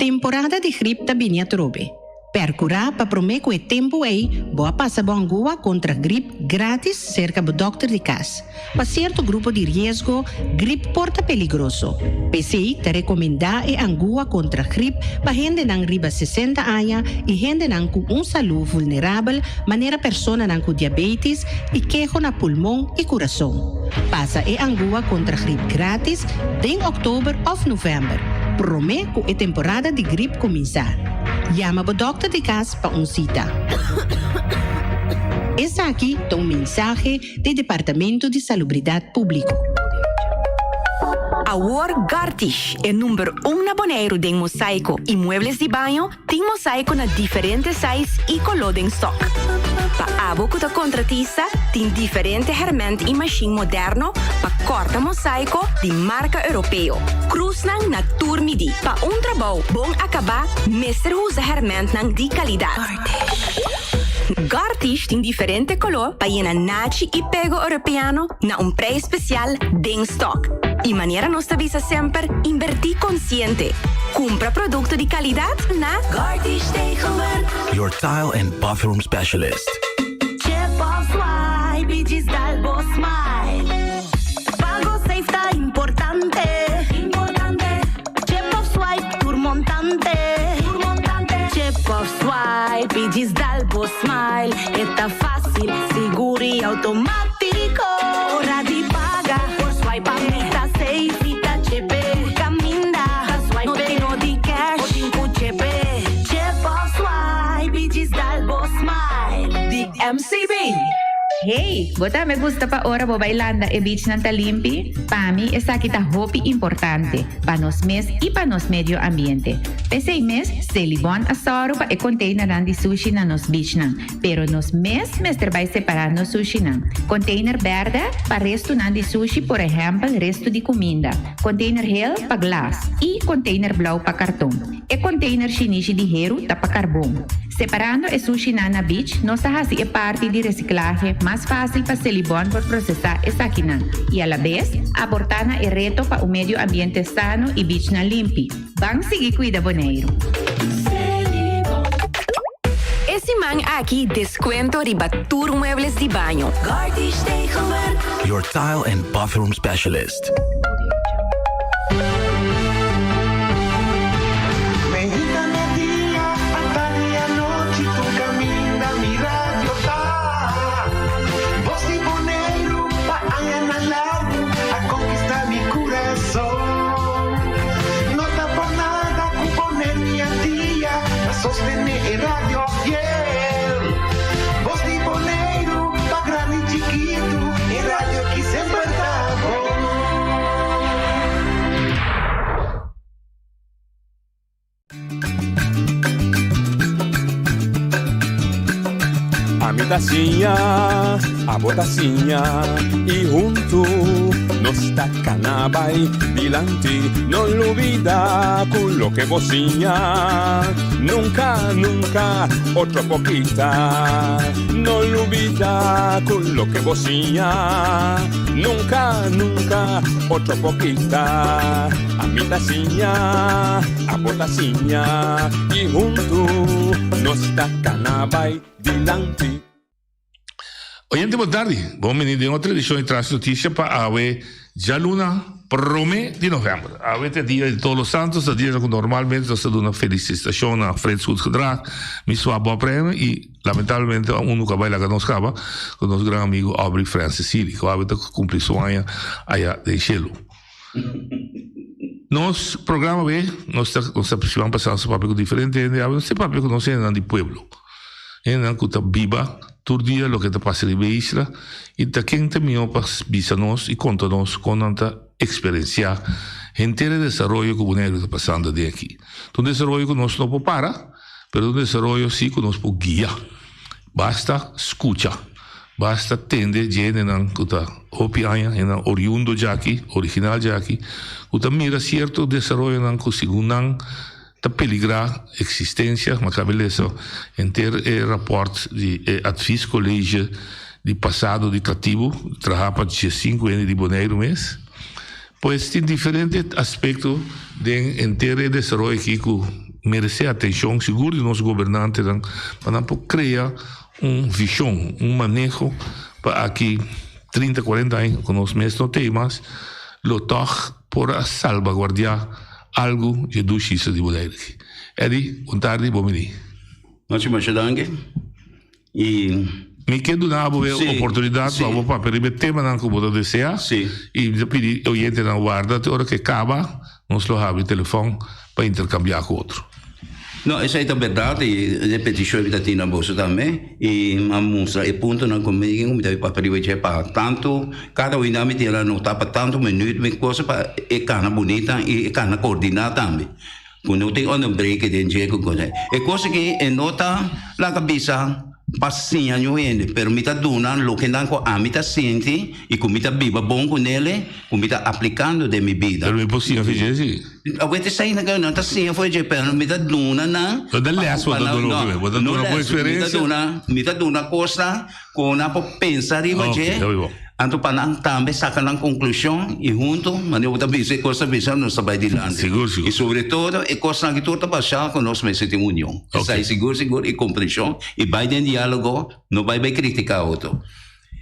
Temporada di grip ta bini atrobe. Percurá pa promé cu e tempu ei bo a pasa bo angua contra grip gratis cerca bo dokter di cas. Pa cierto grupo di riesgo, grip por ta peligroso. P'esei ta recomendá e angua contra grip pa hendenan riba 60 aña y hendenan cu un salú vulnerabel manera personanan cu diabetes y keho na pulmon y curason. Pasa e angua contra grip gratis den october of november, promé cu e temporada di grip cuminsá. Yama bo dòkter di kas pa un sita. Esaki ta un mensahe di Departamento di Salubridat Públiko. Awor Gartish, e number un na Boneiru den mosaiko i muebles di baño, tin mosaiko na diferente size i koló den stock. Pa abo ku ta kontratista, tin diferente hèrmènt i mashin moderno pa kòrta mosaiko di marka europeo. Krusnan na tur midí. Pa un trabou bon akabá mester usa hèrmèntnan di kalidat. Gartish tin diferente koló pa yena nachi i pego europeano na un preis spesial den stòk. I manera nos ta bisa semper, inbertí konsiente. Kumpra produkto di kalidat na Gartish Tegelwerk. Your tile and bathroom specialist. Chip of swipe i djis dal bo smile. Pago safe ta importante. Importante. Chip of swipe tur montante. Tur montante. Chip of swipe i djis dal bo smile. E ta fácil, sigur i automátiko. Ora di paga por swipe pa mi ta safe i ta chepe. Tur kaminda ta swipe. No tin no di cash o tin ku chepe. Chip of swipe i djis dal bo smile. Di MCB. Hey, bo tambe gusta pa ora bo bai landa e beachnan ta limpi? Pa mi esaki ta hopi importante, pa nos mes i pa nos medio ambiente. P'esei mes, Selibon a sòru pa e containernan di sushi na nos beachnan, pero nos mes mester bai separá nos sushinan. Container bèrdè pa restunan di sushi, por ehèmpel restu di kuminda, container hel pa glas i container blou pa karton. E container shinishi di heru ta pa carbon. Separando e sushinan na beach, nos ta haci e parti di reciclahe mas facil pa Selibon por procesa esakinan y alabes aporta na e reto pa un medio ambiente sano y beachnan limpi. Ban sigui cuida Boneiru! E siman aki descuento riba tur muebles di baño. Your tile and bathroom specialist. Ami ta siña, abo ta siña i huntu nos ta kana bai dilanti. No lubida ku loke bo siña nunka, nunka otro por kita. No lubida ku loke bo siña nunka, nunka otro por kita. Ami ta siña, abo ta siña i huntu nos ta kana bai dilanti. Oyente bon tardi, bon bini den otro edicion di Tras Noticia pa awe djaluna prome di november. Awe ta e dia di Todos los Santos, ta dia cu normalmente nos ta duna felicitacion na Frits Goedgedrag, mi swa Bob Reina y lamentablemente a unu cu a bay laga nos caba, cu nos gran amigo Aubrey Francis Sealy, cu awe ta cumpli su aña aya den cielo. Nos programa be, nos ta nos ta siman pasá nos a papia ku diferente hende, awe nos ta papia ku nos hendenan di pueblo. Hendenan ku ta biba tur dia loke ta pasa riba e isla i ta ken ta mihó pa bisa nos i konta nos kon nan ta eksperensiá henter e desaroyo ku Boneiru ta pasando den aki. Ta un desaroyo ku nos no por para, pero ta un desaroyo si ku nos por guia. Basta skucha. Basta tende dje hendenan ku ta hopi aña, hendenan oriundo djaki, original djaki, ku ta mira sierto desaroyonan ku segun nan. Ta peligrá eksistensia, ma kabe lesa henter e rapòrt di e Adviescollege di pasado di katibu, trahá pa diesinku hende di Boneiru mes. Pues tin diferente aspekto den henter e desaroyo aki ku meresé atenshon sigur di nos gobernantenan pa nan por krea un vishon, un maneho pa aki trinta, kuarenta aña ku nos mes no tei mas lo tòg por a salbaguardiá Algu dje dushi isla di Bonaire aki. Eddy, bon tardi, bon bini. Nochi masha danki y. Mi ke duna bo e oportunidat pa bo papia riba e temanan ku bo ta desea y mi ta pidi e oyentenan warda te ora ku e kaba nos lo habri telefòn pa interkambiá ku otro. No, esei ta bèrdat y e petishon mi ta tin na boso tambe y mi a mustra e puntonan ku mi mi ta papia riba dje pa tantu kada un nan mi tin anotá pa tantu minüt mi cosa pa e kana bunita y e kana koordiná tambe ku no tin onderbreken den dje ku cosa. E cosa aki e no ta laga bisa pa siña ñu hende pero mi ta duna loke nan ku ami ta sinti y ku mi ta biba bon ku nele ku mi ta aplikando den mi bida. Pero mi por siña fi dje si. Awor te sa nan nan ta siña for dje pero mi ta duna nan. No ta les bo ta duna oke bo ta duna bo experiencia. Mi ta duna mi ta duna cosnan ku nan por pensa riba dje anto pa nan tambe saca nan conclusion y hunto manera bo ta bisa e cos ta bisa nos ta bay dilanti. Sigur sigur. Y sobre todo e cosnan aki tur ta basha cu nos mester tin union. Esai sigur sigur y comprension y bay den dialogo no bay bay critica otro.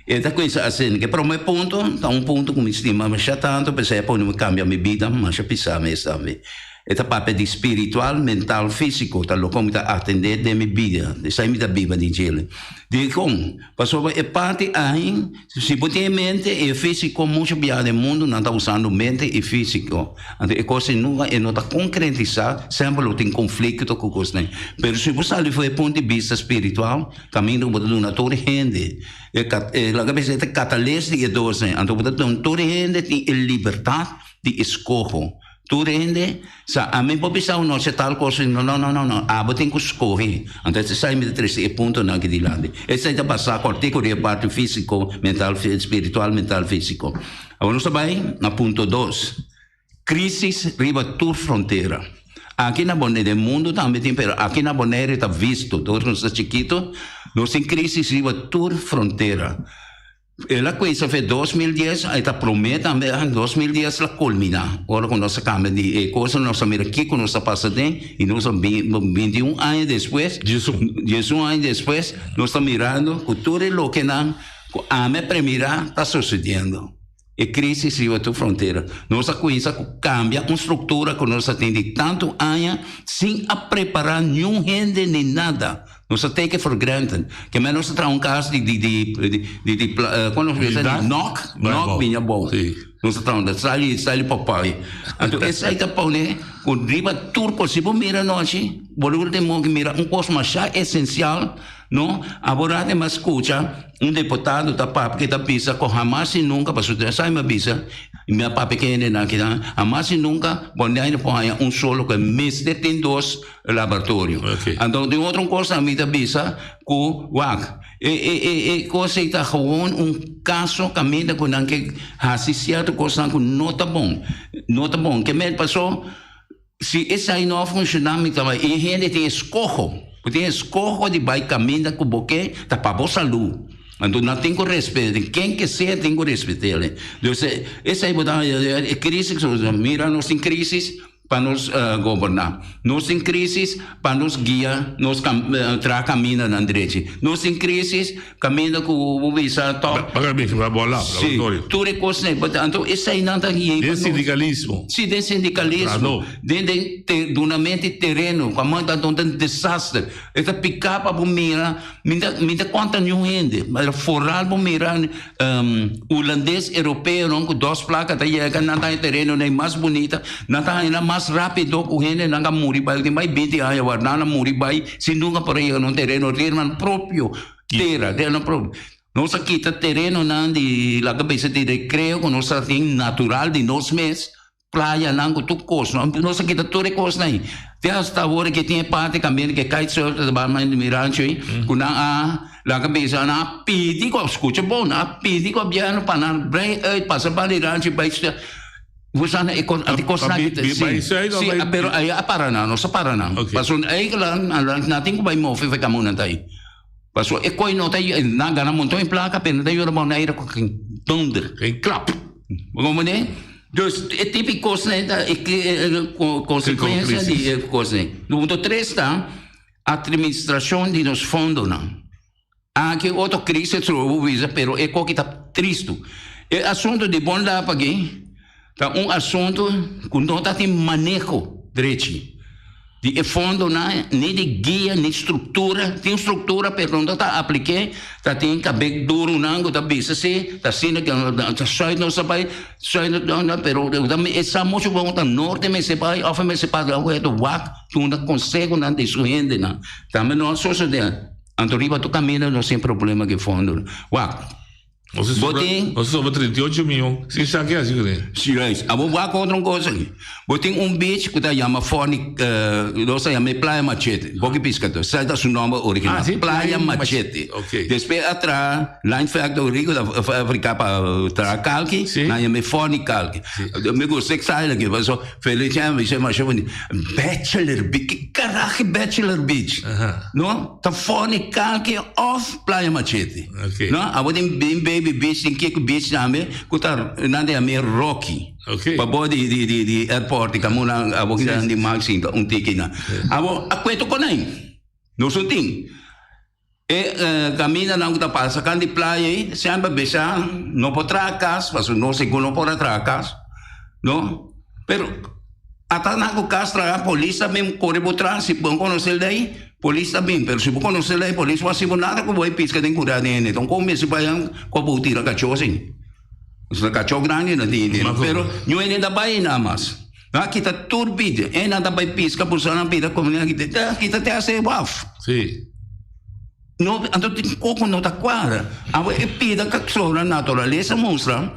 E ta cuminsa asina. E prome punto ta un punto cu mi stima masha tanto, p'esei a pone mi cambia mi bida masha pisa mes tambe. E ta papia di spiritual, mental, fisico, ta loke mi ta atende den mi bida. Esei mi ta biba di djele. Dicon? Pasobra e parti ahi, si bo tin e mente y e fisico, mucho bia den mundo nan ta usando mente y fisico. Anto e cos ei nunca e no ta concretisa, semper lo tin conflicto cu cosnan. Pero si bo sali for e punto di bista spiritual, Kaminda ku bo ta duna tur hende e laga bisa e ta katales di e dosnan. Anto bo ta duna tur hende tin e libertat di eskoho. Tur hende sa ami por bisa un nochi tal kos no no no no abo tin ku skohe. Anto esei mi ta trese e puntonan aki dilanti. Esei ta basá kòrtiku di e parti físiko, mental, spiritual, mental, físiko. Awor nos ta bai na punto dos. Crisis riba tur frontera. Aki na Bonaire, den mundo tambe tin, pero aki na Bonaire ta visto, door nos ta chikito, nos tin crisis riba tur frontera. El a cuensa fe 2010, e ta prome tambe, 2010 la culmina, ora cu nos a cambia di e cosa, nos a mira kico nos a pasa den, y nos a 21 aña despues, 11 aña despues, nos ta mirando cu tur e lokenan cu ami a premira ta sucediendo. E crisis riba tur frontera. Nos a cuminsa cu cambia un structura cu nos a tin di tanto aña sin a prepara niun hende ni nada. Nos a take it for granted. Ke men nos a traha un cas di di di di di con nos bisa di nok, nok biña bou. Nos a traha un sali sali papay. Anto esai ta pone cu riba tur cos. Si bo mira nochi, bo lo tin modo mira un cos masha esencial, no? Abo rato mas scucha. Un deputado ta papia ke ta bisa ku hamas i nunka, pasobra esei mi a bisa, mi a papia ku e hendenan akinan, hamas i nunka Bondaine por haña un solo ku e mester tin dos laboratorio. Anto tin otro kos tambe mi ta bisa ku wak, e e e e kos ei ta gewoon un kaso kaminda ku nan ke hasi sierto kosnan ku no ta bon, no ta bon. Ke men paso Si esei no a funshoná mi ta bai. E hende tin eskoho. Bo tin eskoho di bai kaminda ku bo ke, ta pa bo salú. Anto nan tin ku respet'é. Ken ke sea tin ku respet'é. Dus esei bo ta haña e krísis, mira nos tin krísis pa nos goberná. Nos tin krísis pa nos guia nos traha kamindanan drechi. Nos tin krísis Caminda cu bo bisa toch. Paga mi pa bo lab, Sí, laboratorio. tur e cosnan. But anto eseinan ta yei Den pa nos. sindicalismo. Sí, den sindicalismo. Trahadó. Den den te dunamento di tereno. Cu a manda anto ta un desaster. E ta pica pa bo mira. Mi ta mi ta conta niun hende. Maar vooral bo mira Hulandes, Europeonan cu dos placa ta yega nan ta haña terenonan mas bunita. Nan ta haña nan mas rapido cu hendenan a muri bai. Tin bai binti aña awor nan a muri bai sin nunca por a yega na un tereno riba propio tera, tereno propio. Nos a kita terenonan di laga bisa di recreo cu nos a tin natural di nos mes, playanan cu tur cos. Nos a kita tur e cosnan ayi. Te hasta awor ke tin e parti caminda ke kitesurf ta bai mi rancho ayi, cu nan a laga bisa nan a pidi, scucha bon, nan a pidi gobierno pa nan brei uit pasa banda di rancho bai. Bo sa e kos, e kos Pa na bi- si, bai zuid of si, bai- pero ay a para nan, nos a para nan. Paso eigenlijk nan tin ku bai move fe kamunan ta ei. Paso e koi no ta nan gana monton in plaka, pero no ta yora Bonaire ku geen donder. Geen klap. Como ne? Dus e tipo kos ne ta e consecuencia di e kos ne. Punto 3 ta administracion di nos fondonan. Aki otro crisis trobo bisa, pero e koki ta tristu. E asunto di Bon Lap aki ta un asunto ku no ta tin maneho drechi di e fondonan, ni di guia, ni struktura. Tin struktura pero no ta aplik'é, ta tin kabek durunan ku ta bisa si ta asina ke ta sùit nos ta bai, sùit nos ta pero e sa muchu bon ku ta norte mester bai òf e mester pasa wak duna konsehonan di su hendenan. Tambe no a sosodé. Anto riba tu caminda no sin problema ki fondo. Wak. Nos Bo sobra, tin nos sobra 38 miyon. Si sa ke hasi kuné. Si juist. Abo wak otro un cosa aki. Bo tin un beach ku ta yama Forni, eh, nos ta yama e Playa Machete. Boki Piscador. Sa ta su nomber original. Ah, si, Playa Playa Machete. Oké. Despues a traha Lime Factory ku ta fabriká pa traha kalki, nan yama e Forni Kalki. Mi gusta e style aki, paso Feliciano mi bisa masha bunita. Bachelor Beach, ki karahi Bachelor Beach? No, ta Forni Kalki of Playa Machete. Okay. No, abo tin bin Baby Beach, tin Kiko Beach tambe, ku ta nan ta yama Rocky. Okay. Pa bo di di di di airport di kamuna abo ki di Maxi un tiki na. Abo a kweto konai. Nos no tin. E kamindanan ku ta pasa kan di playa ei semper bisa no por traha kas pasobra nos sigur no por a traha kas no pero ata nan ku kas traha polis ta bin kore bo tras si bo no konosel di ei polis ta bin pero si bo konosel di ei polis no hasi bo nada ku bo a piska den kura di hende enton kon mester bai ku a bo tira kachó asin pasobra kachó grandi no tin pero ñu hende ta bai einan mas nan a kita tur bida einan ta bai piska pursona nan bida komo nan a kita te hasi waf. Sí. No, anto tin koko no ta kuadra. Awe e pida ka sobra naturalesa mustra,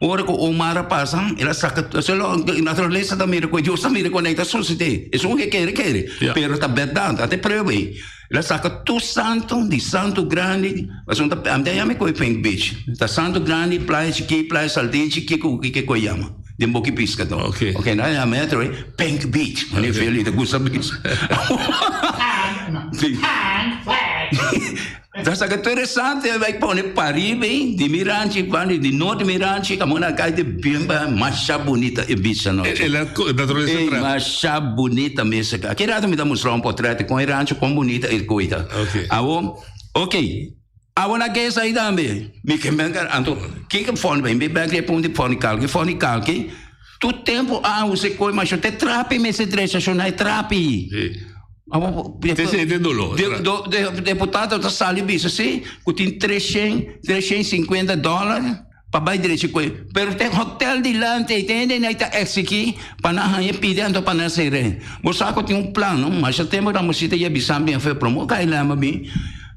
ora ku Omar a pasa, el a saka, solo naturalesa ta mira ku Dios ta mira ku nan ta sosodé. Esun ke kere kere, pero ta bèrdat, a te prueba ei. El a saka tur santu, di santu grandi, pasobra ta, ami ta yama e koe Pink Beach. Ta santu grandi, playa chikí, playa saldin chikí ku kiko e yama, den boki piskadó. Ok. Ok, nan a yama e atrobe Pink Beach. Meneer Feli ta gusta beach. Sí. Ta saka interesante bai pone pariba ei di mi ranchi banda di nort di mi ranchi kamo na kai te bien ba masha bunita e beach anochi. E la naturalesa Ei tra. masha bunita mes aka. Aki rato mi ta mustra un potret kon e rancho kon bunita e koi ta. Ok. Awo ok awo na kes ai tambe mi ke ben anto kiko fòni bai mi bek e punti fòni kalki fòni kalki tur tempo a usa e koi masha te trapi mester drecha shona e trapi. Si. Te sente doló. Deputado ta sali bisa si ku tin treshen, treshen sinkuenta dòler pa bai drecha ku e. Pero te hotel dilanti ei tin hende ei ta eksigí pa nan haña pidi anto pa nan sere. Bo sa ku tin un plan no, masha tempu nan bo si ta yabisa mi afe promo kai lama mi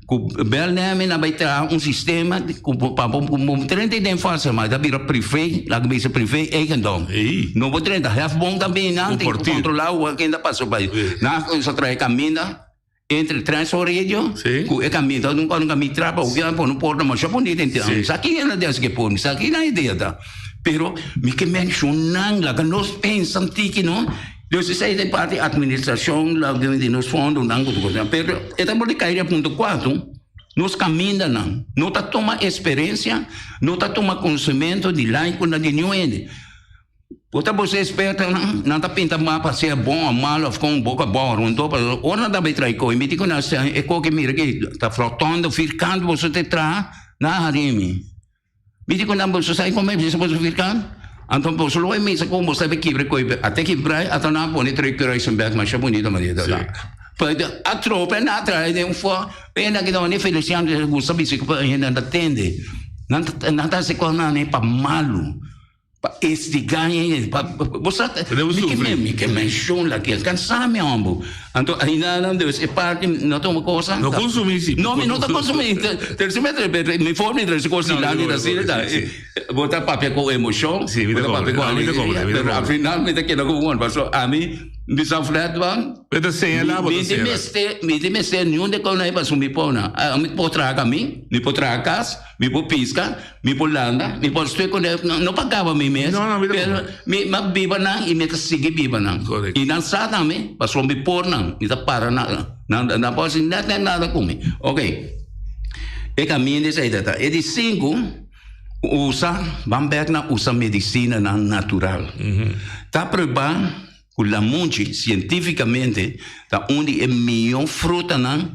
ku bel nemi nan bai traha un sistema ku pa bo drenta den fase ma ta bira privé, laga bisa privé eigendom. No bo drenta hefboom ta bini nan tin ku kontrola ken ta pasa bai. Nan a kuminsa traha e kaminda entre Transfer Radio ku e kaminda un kaminda trapa hopi a pone un porta masha bunita den sa ki hende a ke pone sa ki nan idea ta pero mi ke menshonan laga nos pensa un tiki no. Dus esei ta e parti administracion di nos fondonan ku tur kos. Pero e ta por di kai riba punto kuatro, nos kamindanan no ta tuma eksperensia, no ta tuma konosementu di laikonan di niun hende. Bo ta boso ekspertonan, nan ta pinta mapa sea bon òf malu òf kon boka abou rondó, pasobra ora nan ta bai traha e koe, mi di ku nan e koe mira ki ta flotando firkant boso ta traha, nan a hari mi. Mi di ku nan, Boso sa kon mi bisa boso firkan? Anto boso lo bai misa kon boso ta bai kibra e koi. Ate kibra, ata nan a pone trei kruisenberg masha bunita manera ta. Pero a trope nan a traha den un fo, hende aki ta wende Feliciano ta gusta bisa ku hende nan ta tende. Nan ta nan ta hasi kosnan pa malu. Pa estiga hende, pa bo sa mi ke mi ke menshon la ke kansa mi hombo. Anto ainda nan dus e parti no ta un cosa. No consumi si. No mi no ta consumi. Tercer metro mi forma di trece cos dilanti ta asina ta. Bo ta papia cu emocion, bo ta papia cu alegria, pero al final mi ta keda cu un paso ami. Bisa Fred ban. E ta señalá bo ta Mi sera. mester, mi tin mester niun de kos paso mi por na. Mi por traha kamin, mi por traha kas, mi por piska, mi por landa, mi por estoy con no, no pa kaba mi mes. No, no, mi ta pero mi m'a biba nan i mi ta sigui biba nan. Correcto. I nan sa tambe, paso mi por nan, mi ta para nan, nan nan por hasi net net nada ku mi. Ok. E kaminda esei ta ta. E di sinku. Usa, ban bek na usa medisinanan natural. Ta prueba ku lamunchi sientífikamente ta un di e mihó frutanan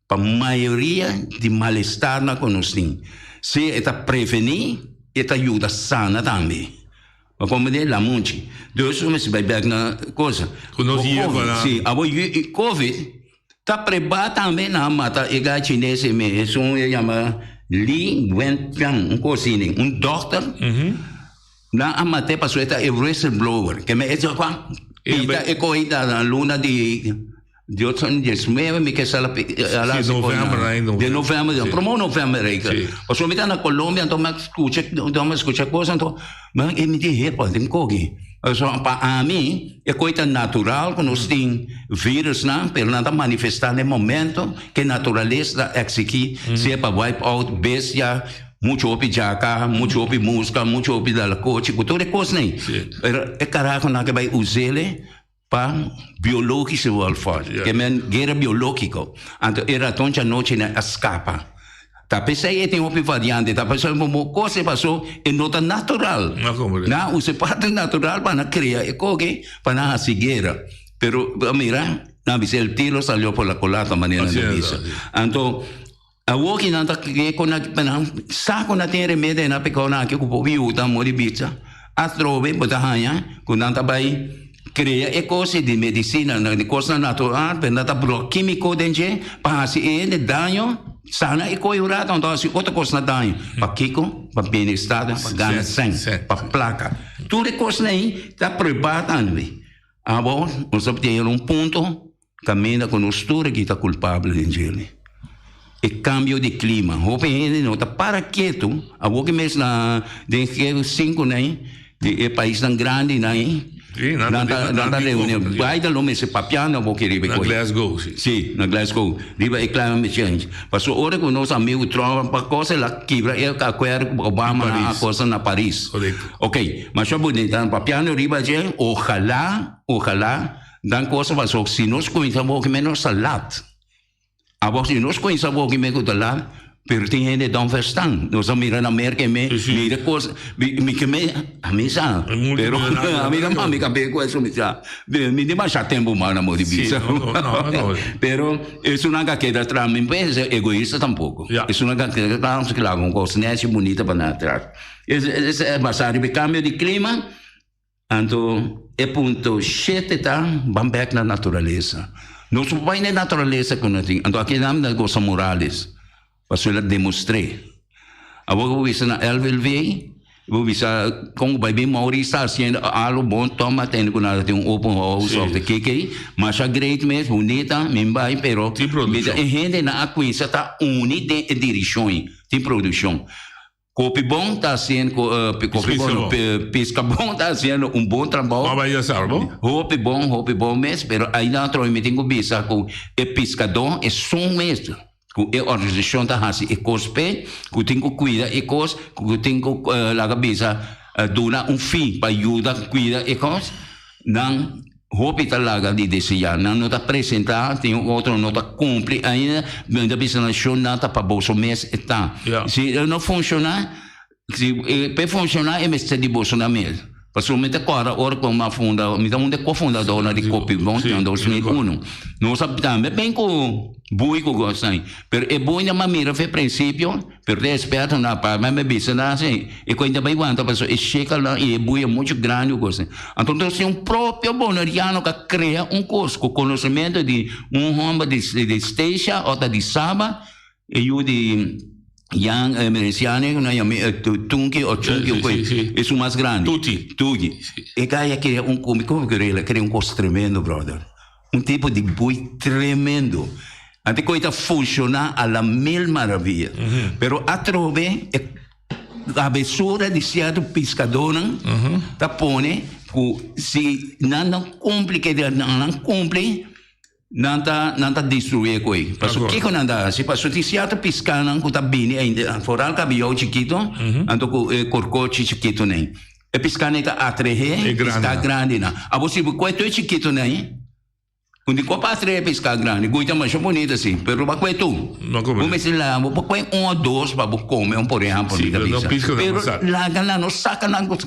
pa mayoria di malestarnan ku nos tin. Si e ta prevení, e ta yuda sana tambe. Bo komprendé? Lamunchi. Dus bo mester bai bek na cosa. Ku nos yerbanan. Si, abo covid Ta preba tambe nan a mata e gai chines e me esun e yama Li Wenqiang un cos asina un dokter nan a mate pasobra e ta e whistleblower ke me e kua pita e coge na luna di 19 mi ke sa la Si november na e de november promo november reken pasobra mi ta na Colombia anto mi a scucha mi a scucha cos anto mi di hepa den koki. Pasobra pa ami e koi ta natural ku nos tin virusnan, pero nan ta manifestá na e momento ku e naturalesa ta eksigí, sea pa wipe out bestia, muchu hopi djaka, muchu hopi muska, muchu hopi dalakochi, ku tur e kosnan ei. Pero e karahonan ke bai us'el pa biologische welvaart, ke men guera biológiko. Anto e raton djanochi nan a skapa. Ta p'esei e tin hopi variante, ta p'esei bo kos e pasó e no ta natural. Nan usa e parti natural pa nan krea e koke pa nan hasi guera. Pero bo a mira, nan bisa el tiro salió por la culata manera nan bisa. Anto awor ki nan ta kere ku nan nan sa ku nan tin remedio e nan pekounan aki ku por yuda muri bisa, atrobe bo ta haña ku nan ta bai krea e kos di medisina, di kosnan natural, pero nan ta brua kímiko den dje pa hasi e hende daño, sana e koe un rato, anto hasi otro kosnan daño. Pakiko? Pa bienestar, pa gana sèn, pa plaka. Tur e kosnan ei ta pruebá tambe. Abo, nos a yega na un punto kaminda ku nos tur aki ta kulpabel den djele. E kambio di klima. Hopi hende no ta para ketu, awor ki mes na den G5 nan, di e paisnan grandinan ei, nan ta nan ta reuni. Biden lo mester papiando awor ki riba e Na koi. Glasgow, si. Si, na Glasgow, riba e climate change. Pasobra ora ku nos amigu Trump a cosa, el a kibra e akuerdo ku Obama a cosa na Paris. Korekto. Ok, masha bunita nan papiando riba dje, ojalá, ojalá nan cosa pasobra si nos kuminsá hopi menos ta lat. Abo si nos kuminsá hopi menos ta lat, pero tin hende don verstan. Nos a mira na Merka e me mira kos, mi mi ke me, ami sa, pero ami ta mami kabes ku eso mi sa. Mi tin masha tempu mas na mo di bisa. Pero esunnan ka keda atras, mi no pensa egoista tampoko. Esunnan ka keda atras, laga un kos nechi bunita pa nan atras. Es basá riba e kambio di klima, anto e punto shete ta ban bèk na naturalesa. Nos por bai na e naturalesa ku nos tin. Anto aki nan ta gosa Morales, pasobra el a demostr'é. Awor bo bisa na LVLV, bo bisa kon bo bai bin Maurice ta hasiendo algo bon, tòg a tende ku nan ta tin un open house òf de keke, masha great mes, bunita, mi bai, pero mi ta e hendenan a kuminsá ta uni den e dirishon ei, tin produkshon. Kopi Bon ta haciendo Kopi Bon no, Pisca Bon ta haciendo un bon trabou. Bo a bai yasar bo? Hopi bon, hopi bon mes, pero ainda trobe mi tin cu bisa cu e piscador esun mes cu e organisacion ta haci e cos p'e, cu tin cu cuida e cos, cu tin cu laga bisa duna un fin pa yuda cuida e cos, nan Hopi ta laga di deseá. Nan no ta presentá, tin otro no ta kumpli ainda. Mi ta bisa nan, shon nan ta pa boso mes e ta. Si e no funshoná, si p'e funshoná e mester di bosonan mes. Pasobra mi ta kòrda ora ku mi a funda, mi ta un di e kofundadornan di Kopibon den 2001. Nos a tambe bin ku bui ku kosnan, pero e buinan a mira for e prinsipio. Pero e experto na pa mi bisa na si e cuenta bay wanta paso e shekel nan y e buya mucho grandi o cosa. Anto nos tin un propio boneriano ka crea un cos cu conocimento di un homber di di Statia o ta di Saba e yu di Jan Emerenciano cu nan yama Tunki o Chunki o coe esun mas grandi. Tuti. Tuti. E guy a crea un mi como cu rela crea un cos tremendo brother. Un tipo di bui tremendo. Antes koe ta funciona a la mil maravilla. Pero atrobe e kabesura di sierto piskadónan ta pone ku si nan no kumpli ke nan nan kumpli nan ta nan ta destruí e koi. Pasobra kiko nan ta hasi? Pasobra tin sierto piskanan ku ta bini ainda foral kabiou chikito anto ku e korkochi chikitonan. E piskanan ta atrehé piska grandinan. Abo si bo kohe tur e chikitonan. Un di kua pasa e piská grandi, gui ta masha bunita si, pero bo a kue tur. Bo mester laga, bo por kue un o dos pa bo kome un por ehèmpel mi ta bisa. Pero laga nan, no saka nan ku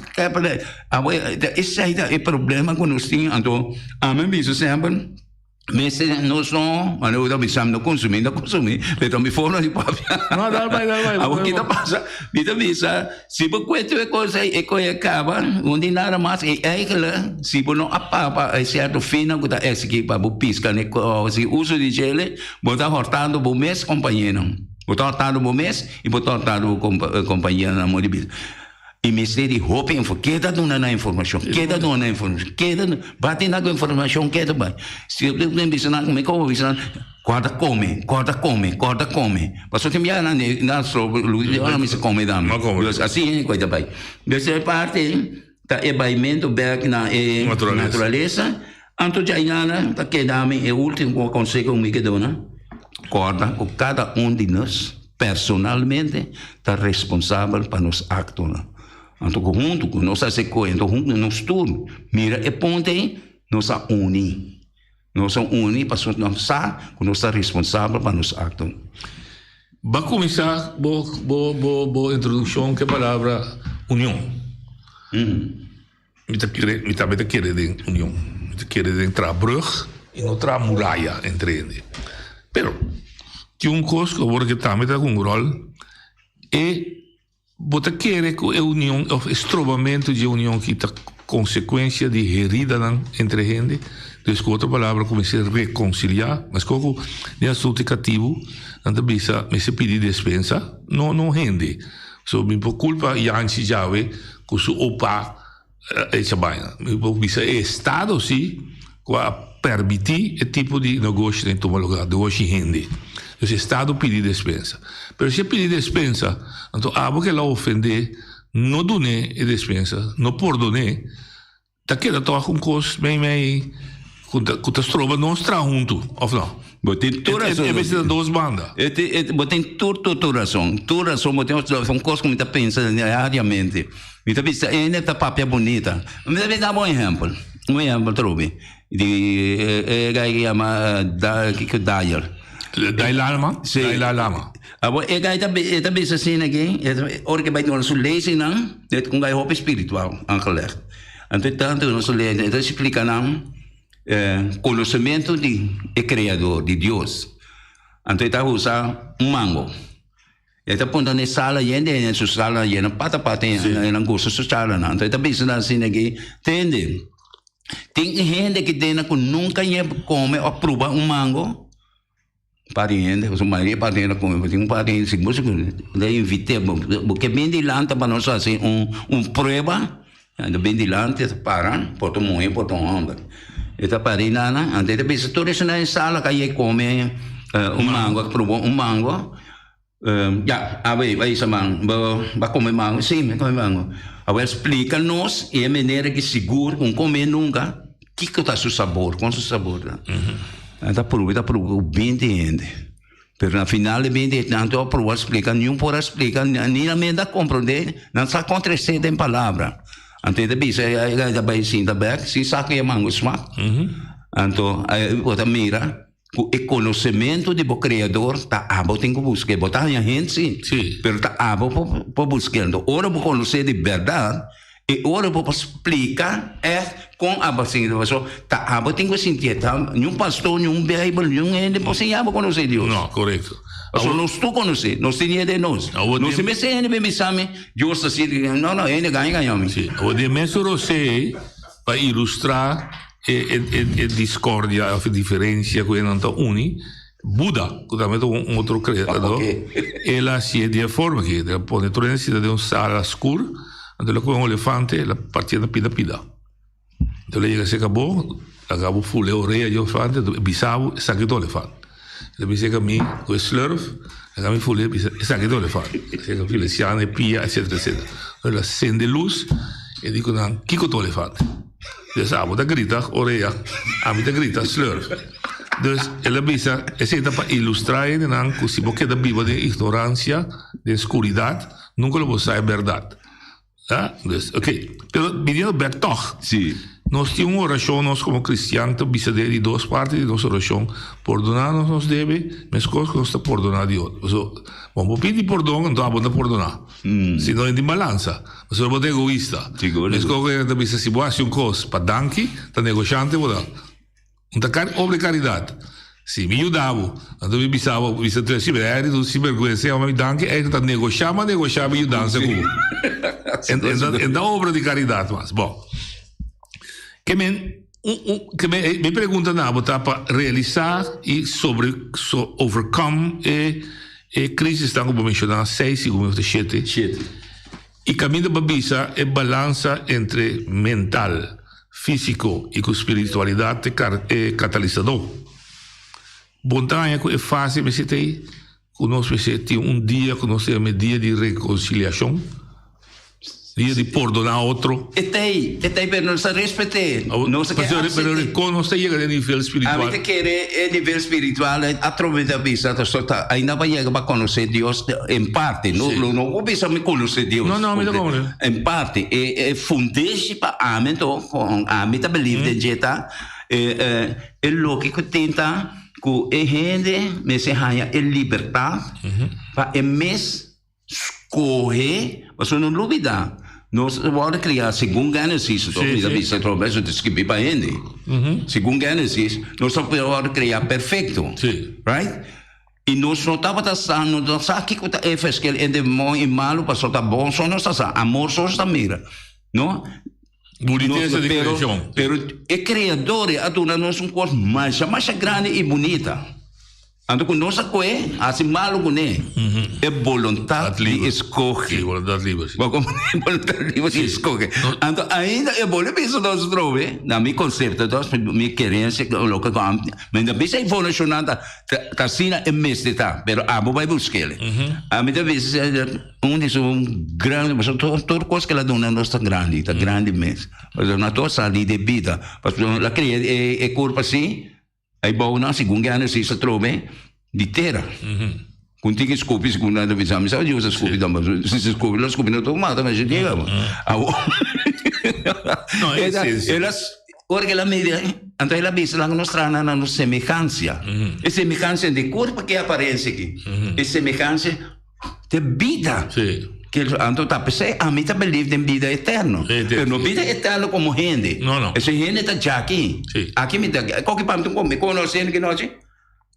Awor esei ta e problema ku nos tin, anto ami a bisa semper mester nos no, manera bo ta bisa mi no konsumí, no konsumí, pero ta mi forma di papia. Awor ki ta pasa? Mi ta bisa. Si bo kue tur e kos ei, e kos ei a kaba, un di nada mas. I eigentlik, si bo no a paga pa e sierto finnan ku ta eksigí pa bo piska n'e hasi uso di djele, bo ta hòrtando bo mes kompañeronan. Bo ta hòrtando bo mes i bo ta hòrtando bo kompañeronan modo di bida. I mester di hopi info. Keda duna nan informashon, keda duna nan informashon, keda duna. Bati nan ku informashon keda bai. Si bo bisa nan, mi komo bisa nan. Kòrda kome, kòrda kome, kòrda kome. Pasobra tin biaha nan nan strobe lus di ora mester kome tambe. Dus asina e kos ta bai. Dus e parti ta e baimentu bèk na e naturalesa. Anto djainana ta keda mi e ultimo konseho ku mi ke duna, kòrda ku kada un di nos personalmente ta responsabel pa nos aktonan. Anto ku huntu ku nos hasi kos, anto huntu nos tur mira e punto ei, nos a uni. Nos a uni pasobra nos sa ku nos ta responsabel pa nos akto. Ba kuminsá bo bo bo bo introdukshon ku e palabra union. Mi ta kere mi tambe ta kere den union. Mi ta kere den traha brùg i no traha muraya entre hende. Pero tin un kos ku awor ke tambe ta ku un ròl e Bo ta kere ku e union òf e strobamentu dje union ki ta konsekuensia di heridanan entre hende? Dus ku otro palabra ku mester rekonsiliá. Meskos ku den asuntu di katibu nan ta bisa mester pidi despensa, no no hende. So mi por kulpa Yanchi djawe ku su opa echa baina. Mi por bisa e estado si ku a permití e tipo di negoshi den tuma lugá, negoshi hende. Dus estado pidi despensa. Pero si e pidi despensa, anto abo ke el a ofendé no dun'é e despensa, no pordon'é, ta keda tòg un kos meimei ku ta ku ta stroba nos traha huntu, òf no? Bo tin tur rason. E mester ta dos banda. Bo tin tur tur tur rason. Tur rason bo tin. Un kos ku mi ta pensa diariamente. Mi ta bisa hende ta papia bunita. Mi ta dabo un ehempel. Un ehempel trobe. Di e guy ku yama kiko Dyer. Dalai Lama? Si. Dalai Lama. Abo e guy ta e ta bisa asina aki, ora ke bai duna su lesinan, e ta un guy hopi spiritual aangelegd. Anto e tantu duna su lesinan, e ta splika nan konosementu di e Kreador, di Dios. Anto e ta usa un mango. E ta punta na e sala yen di hende, su sala yena pata pata hende, nan gusta su charlanan. Anto e ta bisa nan asina aki, Tende, tin hende ki den nan ku nunka yeb kome òf pruba un mango? Un par di hende, pasobra mayoria parti hende a kome, pero tin un par di hende si bo ta invit'é, bo ke bin dilanti pa nos hasi un prueba, nan ta bin dilanti, ta para, por ta un muhé, por ta un hòmber. E ta para ei nan, anto e ta bisa tur esnan den sala ku a yeg kome un mango, a pruba un mango. Ya, awe, bai sa man, bo ba come mango? Sí, mi a come mango. Awel splica nos e manera ki sigur ku un come nunca, kiko ta su sabor, kon su sabor ta. Nan ta pruba, ta pruba ku binti hende. Pero na final di binti hende, nan tur a pruba splica, niun por a splica, ni nan mester a comprende, nan sa kontrese den palabra. Anto e ta bisa, e ta bai sinta bek, sin sa ku e mango smak. Anto, bo ta mira. Ku e konosementu di bo Kreador ta abo tin ku busk'é. Bo ta haña hende sí, pero ta abo por busk'é. Anto ora bo konosé di bèrdat, e ora bo por splika ègt kon abo a sinti. Pasobra ta abo tin ku sintié. Ta niun pastor, niun Beibel, niun hende por siña bo konosé Dios. No, korekto. Pasobra nos tur konosé, nos tenié den nos. No si mester hende bin bisa mi, Dios ta sinti. No, no, hende gaña gaña mi. Sí. Awor di e mesun rosé pa ilustrá. E discordia of e diferencia cu nan ta uni, Buda, cu tambe ta un otro creador, el a hacié di e forma aki, el a pone tur hende sinta den un sala scur, anto el a coge un olefante, el a partié na pida pida. Anto el a yega cerca bo, laga bo fula e orea di e olefante, anto e bisa bo, esaki ta olefante. El a bisa ku mi ku e slurf, el a mi fuli bisa esaki ta olefant. Esaki Feliciano e pia etcetera etcetera. El a sende lus e di ku nan kiko ta olefant. Dus abo ta grita orea, ami ta grita slurf. Dus el a bisa esei ta pa ilustra hendenan ku si bo keda biba den ignoransia, den skuridat, nunka lo bo sa e bèrdat. Ja, dus oké. Pero biniendo bek tòg. Sí. Nos tin un orashon, nos komo kristian ta bisa den di dos parti di nos orashon, pordoná nos nos debe, meskos ku nos ta pordoná di otro. So, bo por pidi pordon, anto abo ta pordoná. Si no, e tin balansa. Pasobra bo ta egoista. Sigur. Meskos ku hende ta bisa, si bo hasi un kos pa danki, ta negoshante bo ta. Un ta kari obra di karidat. Si mi yuda bo, anto mi bisa bo, bisa tu si eri tu sinbergüensa yama mi danki, eri ta negoshá ma negoshá mi yudansa ku bo. En en ta obra di karidat mas. Bon. Ke men un un ke men mi pregunta na bo ta pa realisá i sobre so overcome e e krisisnan ku bo menshoná seis segun mi ta shete. Shete. I kaminda pa bisa e balansa entre mental, físiko i ku spiritualidat ta e katalisadó. Bon ta haña ku e fase mester ta ei ku nos mester tin un dia ku nos ta yama e dia di rekonsiliashon, dia di pordoná otro. E ta ei, e ta ei, pero nos ta respet'é. Nos ta kere asept'é. Pero kon nos ta yega den nivel spiritual? Ami ta kere e nivel spiritual atrobe ta bisa ta so ta ainda pa yega pa konosé Dios en parte. No lo no por bisa mi konosé Dios. No, no, mi ta komprende. En parte. E e fundeshi pa ami anto kon ami ta believe den dje ta e e loke ku tin ta ku e hende mester haña e libertat pa e mes Skohe, pasobra no lubida, nos a wòrdu kriá segun Génesis, to mi ta bisa atrobe, eso ta skibí pa hende. Segun Génesis, nos a wòrdu kriá perfekto, right? I nos no tabata sa, no ta sa kiko ta e ferskil entre bon i malu, pasobra ta bon so nos ta sa, amor so nos ta mira, no? Bunitesa di kreashon. Pero e Kreador a duna nos un kos masha masha grandi i bunita. Anto ku nos a kohe, hasi malu kuné. E boluntat di eskohe. Sí, boluntat liber, sí. Bo komprendé? Boluntat liber di eskohe. Anto ainda e bolbe bisa nos atrobe, na mi konsepto, tos mi kerensia, loke ku ami, mi ta bisa informashonnan ta ta asina e mester ta, pero abo bai busk'el. Ami ta bisa un di su grandi, pasobra tur tur kos ku el a duna nos ta grandi, ta grandi mes. Pasobra nos tur a sali di bida, pasobra el a kria e kurpa asi. Ai bou nan segun Genesis a trobe di tera. Kun tin ki skupi segun nan ta bisa mi sa Dios a skupi dan si si skupi lo skupi no tur mata ma si llega bo. Awo No, e esencia. El a ora ke el a mira anto el a bisa laga nos traha nan na nos semehansia. E semehansia di kurpa ke aparensia aki. E semehansia de bida. Sí. Ke anto ta p'esei ami ta believe den bida eterno. Pero no bida eterno komo hende. No, no. Esei hende ta djaki. Sí. Aki mi ta koki pa mi ta mi konosé hende ki nochi.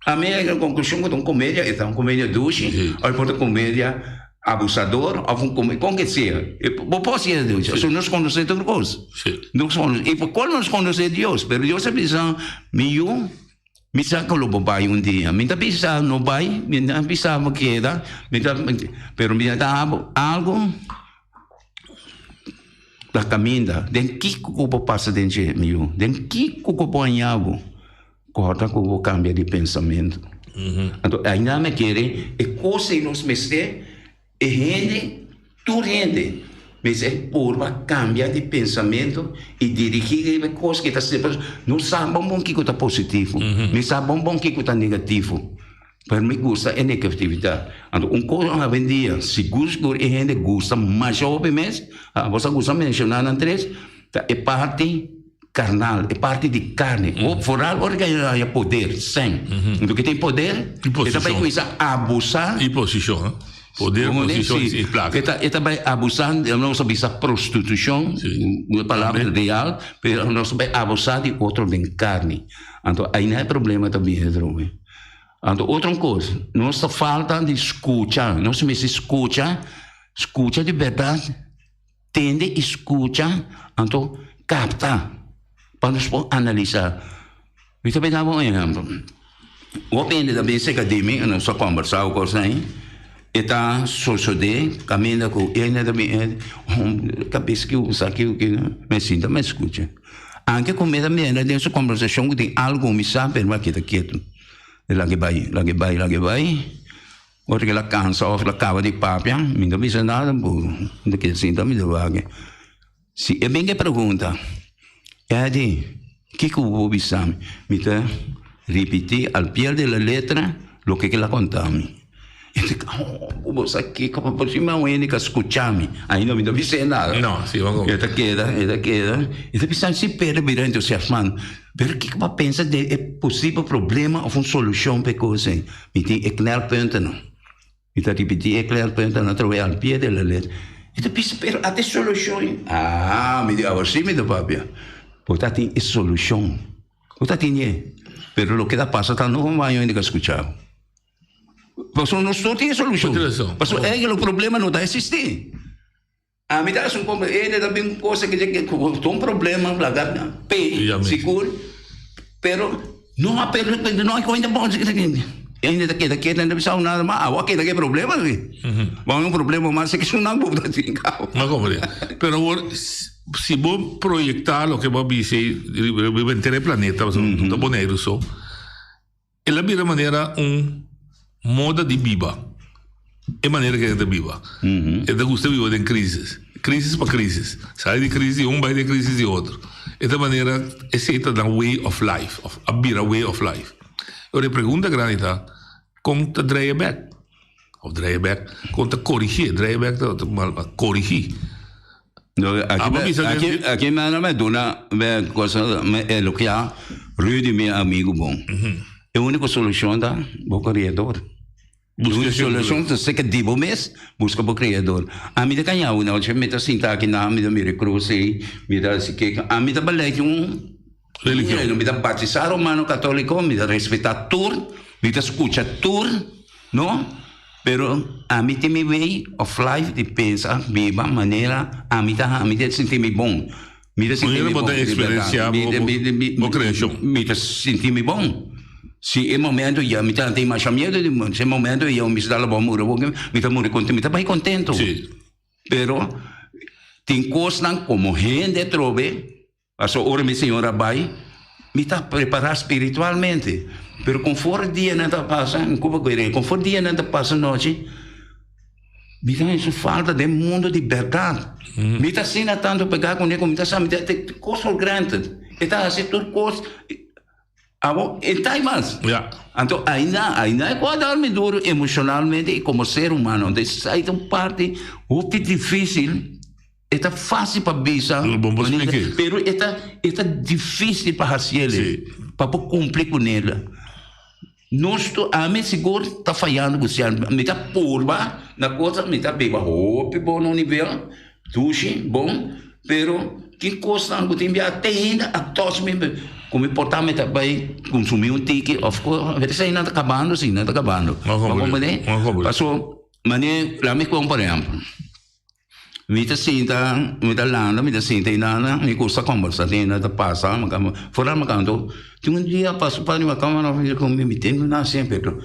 Ami a yega na konklushon ku ta un komedia, e ta un komedia dushi, òf e por ta un komedia abusador, òf un komedia, kon ke sea. Bo por hasi dushi. Pasobra nos konosé tur kos. Sí. Nos konosé, i por nos konosé Dios, pero Dios a bisa, mi yu, Mi sa ku lo bo bai un dia. Mi ta bisa no bai, mi ta bisa bo keda, mi ta, pero mi ta dabo algu na kaminda. Den kiko ku bo pasa den dje, mi yu? Den kiko ku bo haña bo? Kòrda ku bo kambia di pensamentu. Anto ainda mi kere e kos ei nos mester. E hende, tur hende, mester purba kambia di pensamentu i dirigí riba e kos ke ta ser. Pasobra nos sa bon bon kiko ta positivo, mi sa bon bon kiko ta negativo, pero mi gusta e negatividat. Anto un kos awendia sigur sigur e hende gusta masha hopi mes, bo sa gusta menshoná nan tres, ta e parti Carnal, e parti di carne. Mm. Vooral ora que haya poder, sen. Mm -hmm. Entonces, que tem poder, y posición. Eta comienza a abusar. Y posición, ¿eh? Poder, posición sí. y placa. Eta, eta vai abusar, no se bisa prostitución, sí. una palabra real, pero no se vai abusar de otro den carne. Entonces, ahí no hay problema también, Rome. Anto otro kos, nos ta falta di skucha, nos mester skucha, skucha di bèrdat, Tende i skucha, anto kapta pa nos por analisá. Mi ta bira bo un ehèmpel. Hopi hende ta bin serka di mi, nos ta kòmbersá ku kosnan ei, e ta sosodé kaminda ku hende ta bin kabes ki usa ki ki mi sinta mi skucha. Anke ku mi ta mira den su kòmbersashon ku tin algu mi sa pero mi a keda ketu. Lag'e bai, lag'e bai, lag'e bai. Ora ku el a kansa òf el a kaba di papia, mi no bisa nada, mi ta keda sinta mi ta wak. Si e bin e pregunta, Eddie, kiko bo por bisa mi? Mi ta ripití al pie de la letra loke el a konta mi. E ta oh, bo sa kiko, por si mi a un hende ku a skucha mi. Ainda mi no bis'é nada. No, si, bo E ta keda, e ta keda. E ta bisa si pero bira entusiasmá. Pero kiko bo a pensa den e posibel problema òf un solushon pa e kos ei? Mi tin e knelpuntennan. Mi ta ripití e knelpuntennan atrobe al pie de la letra. E ta bisa, pero ata e solushon. Ah, mi di, awor sí mi ta papia. Bo ta tin e solushon. Bo ta tin e. Pero loke ta pasa ta no baño hende ka skucha bo. Pasobra nos no tin e solushon. Pasobra eigenlijk e problema no ta eksistí. Ami ta haci un compra, e ta bin cosa que ta un problema laga pay sigur, pero no a pero no hay cuenta bon hende ta keda keda no bisa nada mas awo a keda ke problema si bo un problema mas ke su nan bo ta tin cabo. No comprende. Pero awor si bo proyecta loke bo a bisa riba henter e planeta pasobra no ta Boneiru so. El a bira manera un moda di biba. E manera ku hende ta biba. E ta gusta biba den crisis. Crisis pa crisis. Sali di crisis di un bai den crisis di otro. E ta manera esei ta nan way of life of a bira way of life. Ora e pregunta grandi ta, kon ta draai bek? Of draai bek, kon ta korigí? Draai bek ta mal, ma korigí. No, aki, aki, aki mi a duna me cosa, me elogia Rudy mi amigo bon. E único solucion ta bo creador. Busca solucion ta seke di bo mes, busca bo creador. Ami ta caña una ocho, mi ta sinta aki na, mi ta mira cruz ei, mi ta haci kiko. Ami ta baleki un religion. Mi ta batisa romano catolico, mi ta respeta tur, mi ta scucha tur. No, pero ami tin mi way of life di pensa, biba, manera ami ta ami ta sinti mi bon. Mi ta sinti Manera mi bo bon, ta di berdad. experiencia Mi bo, mi bo, mi bo creacion. mi ta sinti mi bon. Si e momento ya mi ta tin masha miedo di si e momento ya mi sta laba muri awor mi ta muri contento, mi ta bai contento. Si. Pero tin cosnan como hende atrobe. Paso ora mi señora bai, mi ta prepará spiritualmente. Pero konforme dianan ta pasa, mi kuba ku konforme dianan ta pasa nochi, mi ta haña su falta den mundo di bèrdat. Mi ta asina tantu pegá kuné ku mi ta sa mi ta take kos for granted. E ta hasi tur kos, abo e ta mas. Anto ainda, ainda e por a dar mi duru emoshonalmente i komo ser humano. Anto esei ta un parti hopi difísil. E ta fácil pa bisa, Bon pa splike. pero e ta e ta difícil pa hasiel, Sí. pa por cumpli cu nel. Nos tur, ami sigur ta fayando cu sian. Mi ta purba na cosa, mi ta biba hopi bon na un nivel, dushi, bon, pero tin cosnan cu tin bia te ainda a tos mi, cu mi por ta mi ta bay consumi un tiki of co, esey nan ta cabando si, nan ta cabando. Bo Bo comprende, comprende? bo comprende. Paso, mane, laat mi con por ehempel. Mi ta sinta, mi ta landa, mi ta sinta i nada, mi gusta kombersa tin hende ta pasa, mi kamba, foral mi kanto, tin un dia pasa un par di mi kamba no mi mi tin na semper to.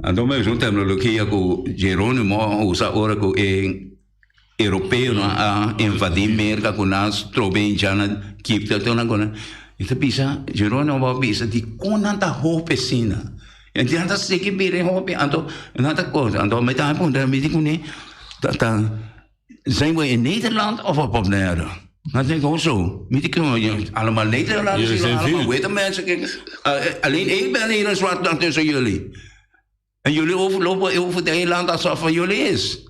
Anto mi usa un terminologia ku Geronimo a usa ora ku e europeonan a invadi Merka ku nan trobe indiannan kipta tur nan kos. Mi ta bisa, Geronimo a bisa dikon nan ta hopi asina? Nan ta sigui bira e hopi, anto nan ta cosa. Anto mi ta puntra, mi di kuné, ta ta zijn we in Nederland of op Bonaire? Dan denk ik, hoezo? Mi di kuné, allemaal Nederlanders Jullie hier, zijn allemaal veel. witte mensen. Kijk, alleen ik ben hier een zwart dan tussen jullie. En jullie overlopen over het hele land alsof het van jullie is.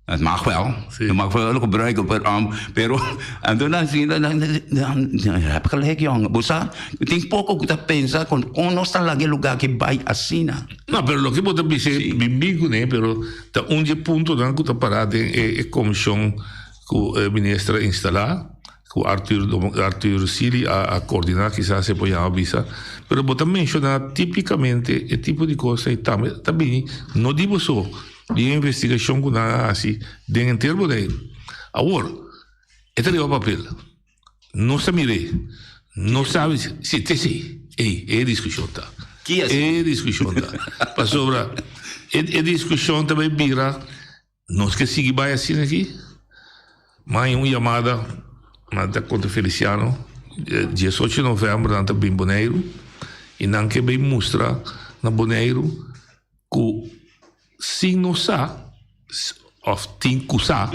Het mag wel. Je mag wel gebruiken, pero, pero en toen dan zie je, dan, dan, dan, dan heb gelijk, jongen. Bo sa, tin poco ku ta pensa kon kon nos ta laga e lugar aki bai asina. No, pero loke bo ta bisa e bin bin kuné, pero ta un di e puntonan ku ta pará den e e komishon ku e minister a instalá, ku Arthur Arthur Sealy a a koordiná kisas e por yama bisa, pero bo ta menshoná tipikamente e tipo di kos ei tambe ta bini no di bo so, di e investigashon ku nan a hasi den henter Boneiru. Awor, e ta riba papel. Nos ta mir'é, no sabi si ta esei. Ey, e diskushon ta. E diskushon ta. Pasobra e e diskushon ta bai bira, nos ke sigui bai asina aki? Maña un yamada, nan ta konta Feliciano, diesocho di novèmber nan ta bin Boneiru i nan ke bai mustra. na Boneiru ku sin nos sa of tin ku sa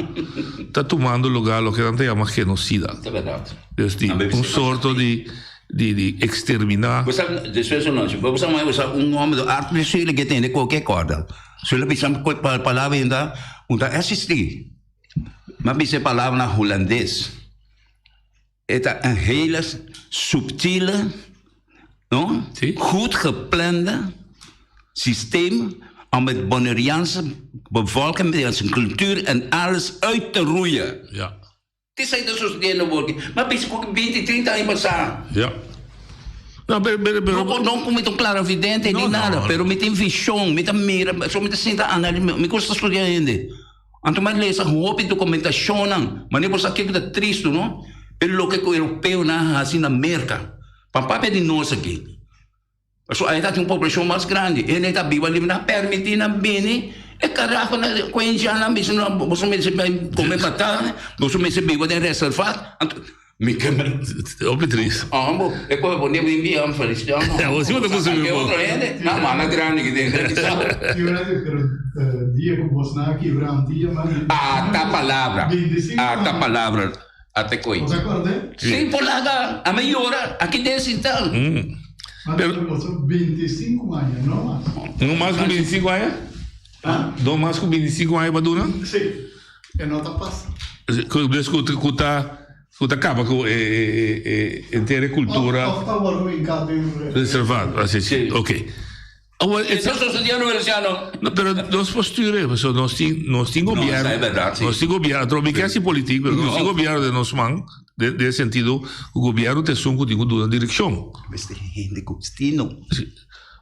ta tumando lugar loke nan ta yama genosida. Ta berdad. Dus di un sorto di di di extermina. Bo sa despues un nochi bo sa bo sa un homber do arte suele ke tende koke korda. Suele bisa palabra ainda un ta existi. Ma bisa e palabra na hulandes. E ta een hele subtiele, no? Goed geplande systeem om het Bonaireaanse bevolking met zijn cultuur en alles uit te roeien. Ja. Esei ta sucediendo awor aki. Ma bisa ku binti, trinta aña pasá. Ja. No, pero, pero, pero, No, no ku mi ta un claravidente ni No, no, nada, no. pero mi tin vision, mi ta mira, so mi ta sinta anali, mi gusta studia hende. Anto mi a lesa hopi documentashonnan, manera bo sa kiko ta tristu, no? E loke ku europeonan a hasi na Merka. Pa papia di nos aki. Pasobra aya ta tin un poblashon mas grandi, hende ta biba liber, nan a permití nan bini, e karaho nan ku e indiannan bisa nan boso mester bai kome batata, boso mester biba den reservat. Anto mi ke Hopi tris. Ambo, e koe bo nebu in bia, Feliciano. Bo si bo ta kusumi Ke bo. otro hende, nan mana grandi ki den den sa. Pero dia ku bos nan a kibra Antia mas di. Ata palabra, ata palabra, ata koi. Bo ta kòrda? Si, por laga, a mi yora, aki den sinta. Pero boso 25 aña, no mas. No mas ku 25 aña? No mas ku 25 aña pa duna? Si, e no ta pasa. Dus ku ku ta ku ta kaba ku e e e henter e kultura. Of ta wòrdu hinká den reservaat. Así si, ok. Awor e ta sucediendo Feliciano. No, pero nos postura, pasobra nos tin nos tin gobierno. No, esa e berdad, si. Nos tin gobierno, atrobe mi ke hasi politik, pero nos tin gobierno den nos man. Den den sentido ku gobièrnu ta esun ku tin ku duna direkshon. Mester hende ku tino. Si.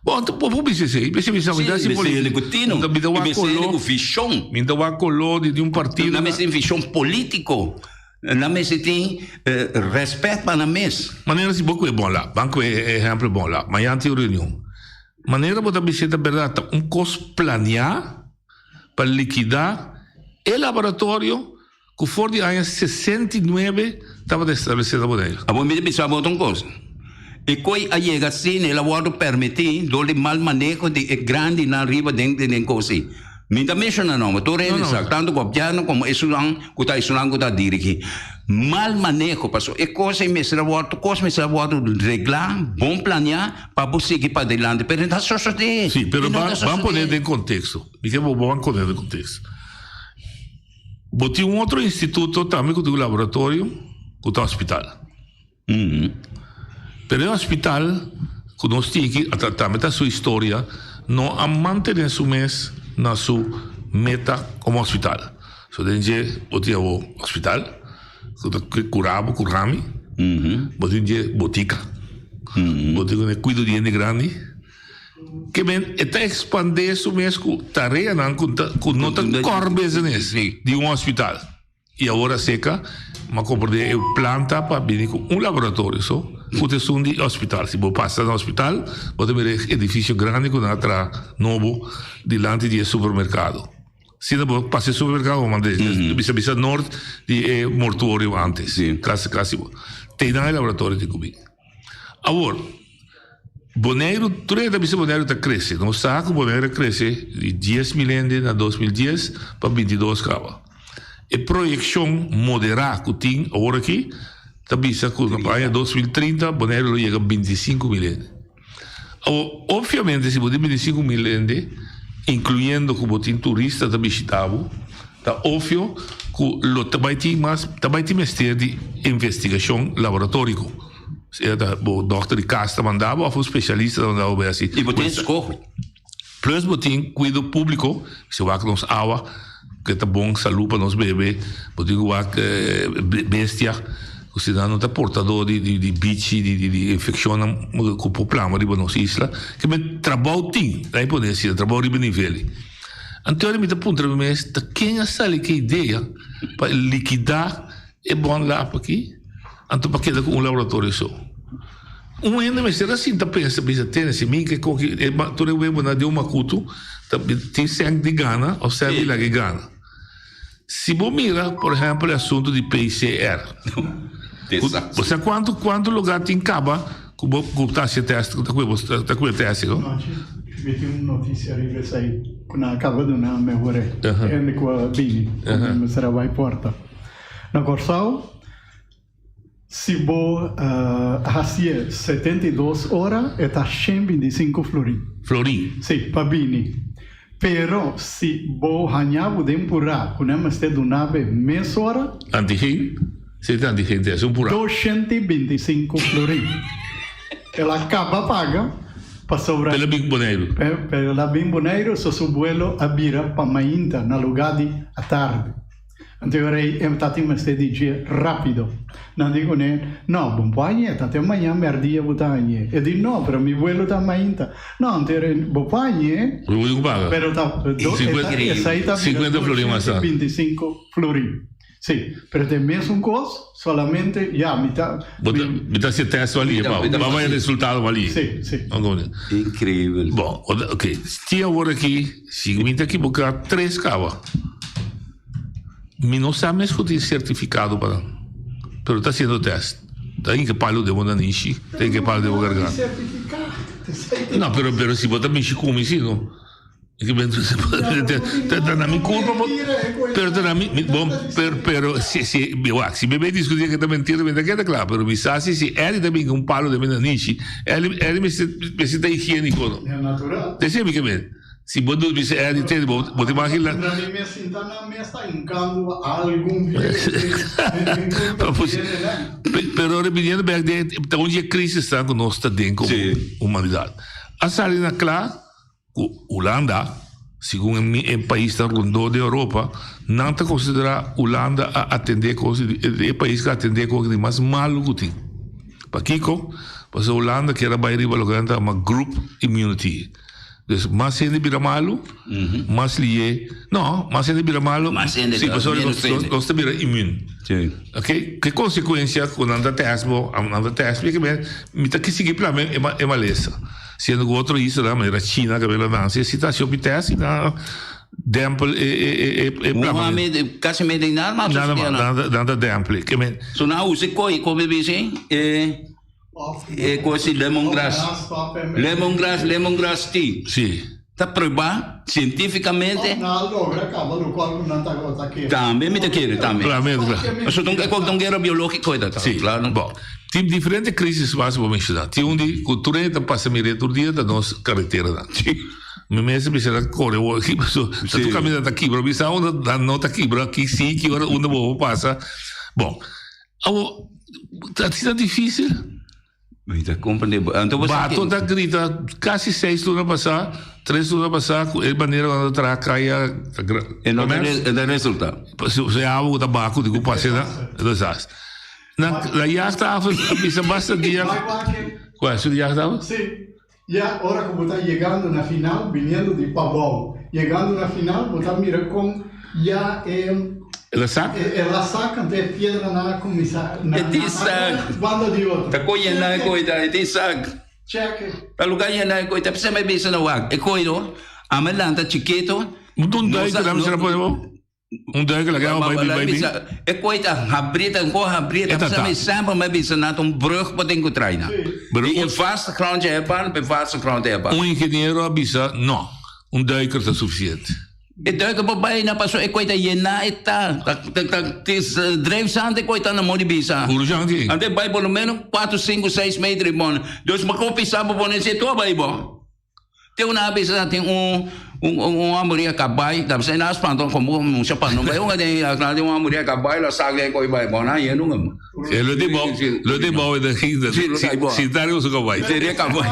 Bon, ta por bisa esei. Mester bisa mi ta Si, mester hende ku tino. Mi ta I wak mester hende koló. ku vishon. Mi ta wak koló di di un partido. Nan mester tin vishon polítiko. Nan mester tin rèspèt pa nan mes. Manera si bo ku e bon la. Ban ku e ehèmpel bon la. Mañan tin un reunion. Manera bo ta bisa ta bèrdat ta un kos planiá pa likidá e laboratorio Ku for di aña 69 tabata establesé na Boneiru. Awor mi ta bisa bo otro un kos. E koi a yega asina, el a wòrdu permití dor di mal maneho di e grandinan riba den den kos ei. Mi ta menshoná nòmber, tur hende sa, tantu gobièrnu komo esunnan ku ta esunnan ku ta dirigí. Mal maneho, pasobra e kos ei mester a wòrdu, kos mester a wòrdu reglá, bon planiá pa bo sigui padilanti, pero e no ta sosodé. Sí, pero E no ban ta ban sosodé. pone den konteksto. Mi ke bo ban pone den konteksto. Bo tin un otro instituto tambe ku tin un laboratorio ku ta hospital. Pero e hospital ku nos tin aki tambe ta su historia no a mantene su mes na su meta komo hospital. So den dje bo tin awor hospital ku ta kura bo, kura mi, bo tin dje botika, bo tin e kuido di hende grandi. Ke men e ta expande su mes ku tareanan ku ta ku no ta core business di un hospital. I awor acerca m'a comprende e plan ta pa bini ku un laboratorio so ku ta esun di hospital. Si bo pasa na hospital bo ta mira e edificio grandi ku nan a traha nobo dilanti di e supermercado. Asina bo pasa e supermercado bo manda bisa bisa nort di e mortuorio antes. Casi casi bo te nan e laboratorio tin ku bini. Awor. Boneiru, tur hende ta bisa Boneiru ta krese. Nos sa ku Boneiru a krese di 10 mil hende na 2010 pa 22 kaba. E proyekshon moderá ku tin awor aki ta bisa ku na aña 2030 Boneiru lo yega 25 mil hende. Awor, opviamente si bo tin 25 mil hende, inkluyendo ku bo tin turista ta bishita bo, ta opvio ku lo ta bai tin mas, ta bai tin mester di investigashon laboratoriko. Sea ta bo dokter di kas ta manda bo of un specialista ta manda bo bai hasi. I bo tin skoho. Plus bo tin kuido públiko, si wak nos awa ke ta bon salú pa nos bebe, bo tin ku wak bestia ku si nan no ta portadó di di bichi di di infekshonnan ku por plama riba nos isla. Ke men trabou tin, la'i pone asina, trabou riba nivel. Anto mi ta puntra mi mes ta ken a sali ku e idea pa likidá E bon lap aki, anto pa keda ku un laboratorio so. Un hende mester a sinta pensa, bisa, tene, si mi ke koki e tur e webonan den un makutu, ta tin sèn di gana òf sèn di laga e gana. Si bo mira, por ehèmpel, e asuntu di PCR, bo sa kuantu kuantu lugar tin kaba ku bo ku ta hasi e tèst, ku ta kue bo ta kue e tèst, no? Mi tin un notisia riba esei ku nan a kaba duna mi awor. E hende ku a bini ku mi mester a bai porta. Na Kòrsou si bo hasié 72 ora e ta 125 florin. Florin? Si, pa bini. Pero si bo haña bo den purá ku nan mester duna bo mesora. Antigen? Si ta antigen test, un purá. 225 florin. El a kaba paga pasobra. El a bin Boneiru. Pero el a bin Boneiru, so su buelo a bira pa mainta na lugá di atardi. Anto e ora ei e ta tin mester di dje rápido. Nan di kuné, No, bo no por hañ'é, ta te mañan mèrdia bo ta hañ'é. E di, No, pero mi buelo ta mainta. No, anto e ora ei, bo por hañ'é, Bo tin ku paga. pero ta esei ta bira 50 florin mas tantu. 225 florin. Sí, pero ta e mesun kos, solamente, ya, mi ta. Bo ta, mi ta hasi tèst wali, pa pa bai resultado wali. Sí, sí. Increíbel. Bon, ok, tin awor aki, si mi ta ekiboká, tres kaba. Mi no sa mes ku tin sertifikado pa nan, pero ta hasiendo tèst. Ta hinka palu den bo nanishi, ta hinka palu den bo garganta. No, pero pero si bo ta mishi ku mi si no. Ta na mi kulpa bo, pero ta na mi, bon, pero pero si si wak, si mi bay diskuti ke ta mentira mi ta keda kla, pero mi sa si si Elly ta bin ku un palu den mi nanishi, Elly Elly mester mester ta higieniko no. Esei mi ke men. Si bo durmi si Elly tende bo bo ta imagina. Na mi mes sinta nan mes ta hincando algun Pero repitiendo bek den ta un di e crisisnan cu nos ta den como humanidad. A sali na cla cu Hulanda, segun e paisnan rondó di Europa, nan ta considera Hulanda a atende cos e pais cu a atende cos di mas malo cu tin. Pakico? Pasobra Hulanda kier a bay riba loke nan ta yama group immunity. Dus mas hende bira malu, mas lié. No, mas hende bira malu. Mas hende, sí, pasobra menos hende. Nos ta bira immuun. Sí. Ok, ke konsekuensia ku nan ta test bo, nan ta test mi, mi ta sigui plama e malesa. Siendo ku otro islanan, manera China, ku a nan si ta hasi hopi test i nan a dempel e plama. Wuhan kasi mede nada mas. Nada mas, nan ta dempel. So nan a usa e koi, komo bisa, e. E kos di lemongrass. Lemongrass, lemongrass tea. Sí. Ta prueba cientificamente. Nan a logra caba locual cu nan tabata kere. Tambe mi ta kere tambe. Claramente, claro. Pasobra ta un, ta un guera biologico e ta. Sí. Claro. Bon, tin diferente crisis mas bo menciona. Tin un di cu tur hende ta pasa mira tur dia ta nos carreteranan. Sí. Mi mes a bisa ta core awor aki pasobra ta tur caminda ta kibra. Mi sa unda nan no ta kibra, aki sí, ki ora unda bo por pasa. Bon. Awo, ta asina difícil? Mi ta comprende. Anto bo sa Bato ta grita casi seis luna pasá, tres luna pasá, cu e manera cu nan ta traha caya ta gra. E no ta e ta resulta. Si e awa cu ta baha cu tin cu pasa na, e ta desastre. Nan, la jachthaven a bisa basta dia. Cual, su di jachthaven? Sí. Ya ora ku bo ta yegando na final, biniendo di pabou, yegando na final, bo ta mira kon ya e. El a sak? El a sak, anto e piedranan a kuminsá na E tin sak. banda di otro. Ta kon yena e koi ta, e tin sak. Cheke. Ta lugar yena e koi ta, p'esei mi a bisa na wak, e koi no, ami a lanta chikito. Un duiker, ami a pone bo. Un duiker la gaba bai bin bai bin. E koi ta habri ta ko habri ta pasa mi semper mi bisa na ta un brug bo tin ku trai na. I e vaste grond je heban pe vaste grond je heban. Un ingeniero a bisa no, un duiker ta suficiente. E duiker por bai na paso e koi ta yena e ta ta drijfzand e koi ta na modi bisa. Urgente. Ante bai por lo menos 4, 5, 6 meter bon. Dus bo ko pisa bo pone si to bai bo. Te una bisa ta tin un un un homber riba cabai, ta bisa na spanta como un chapa no bai un den a den un homber riba cabai lo sak den koi bai bon na yendo un. E lo di bou lo di bou e ging si ta riba su cabai. Si riba cabai.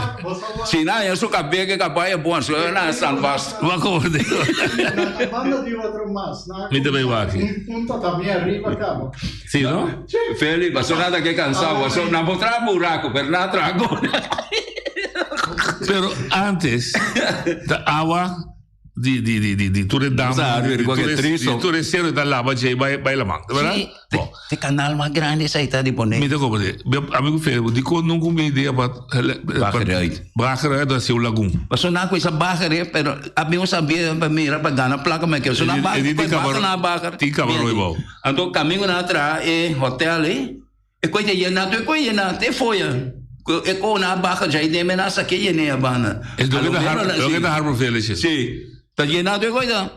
Si na ya su cabe ke cabai e bon so na san vast. Wa como de. Na banda di otro mas. Mi ta bai wak. Un punta también arriba caba. Si no? Feli, paso nada ke cansado, paso nan por traha buraco, pero nan a traha gol. Pero antes, ta awa di di di di di tur e dam, di tur e sero ta laba djei bai bai laman, ta berdad? Si, te canal mas grandi esei ta di pone. Mi ta comprende. Amigo Feli, dikon nunca un idea pa Bageruit. Bageruit ta hasi un lagun. Paso nan cuminsa bager, pero ami no sabia pa mira pa gana placa ma ke. So nan bager, bager nan bager. Tin cabaroy bou. Anto camingo nan a traha e hotel ei, e koe ta yena, tur e koe yena, te foya. E kona a baha djai den menasa ke yene a banda. Es loke ta Har loke ta Harbor Village. Si. Ta yena tur e koida.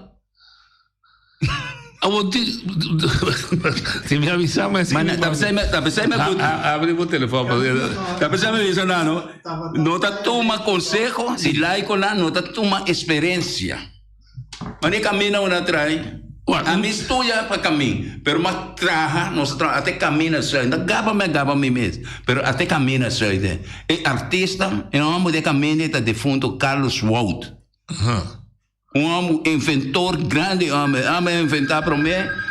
Awor ti si mi avisa ma Ma ta pesei mi ta pesei mi Abri bo telefon pa Ta pesei mi bisa nan no no ta tuma conseho di laikonan no ta tuma experiencia. Mane camina una trai a mi studia pa camin pero m'a traha nos traha ate camina sui no gaba mi a gaba mi mes pero ate camina sui te e artista e homber di e caminda ta defunto Carlos Wout un homber inventor grandi homber e homber a inventa prome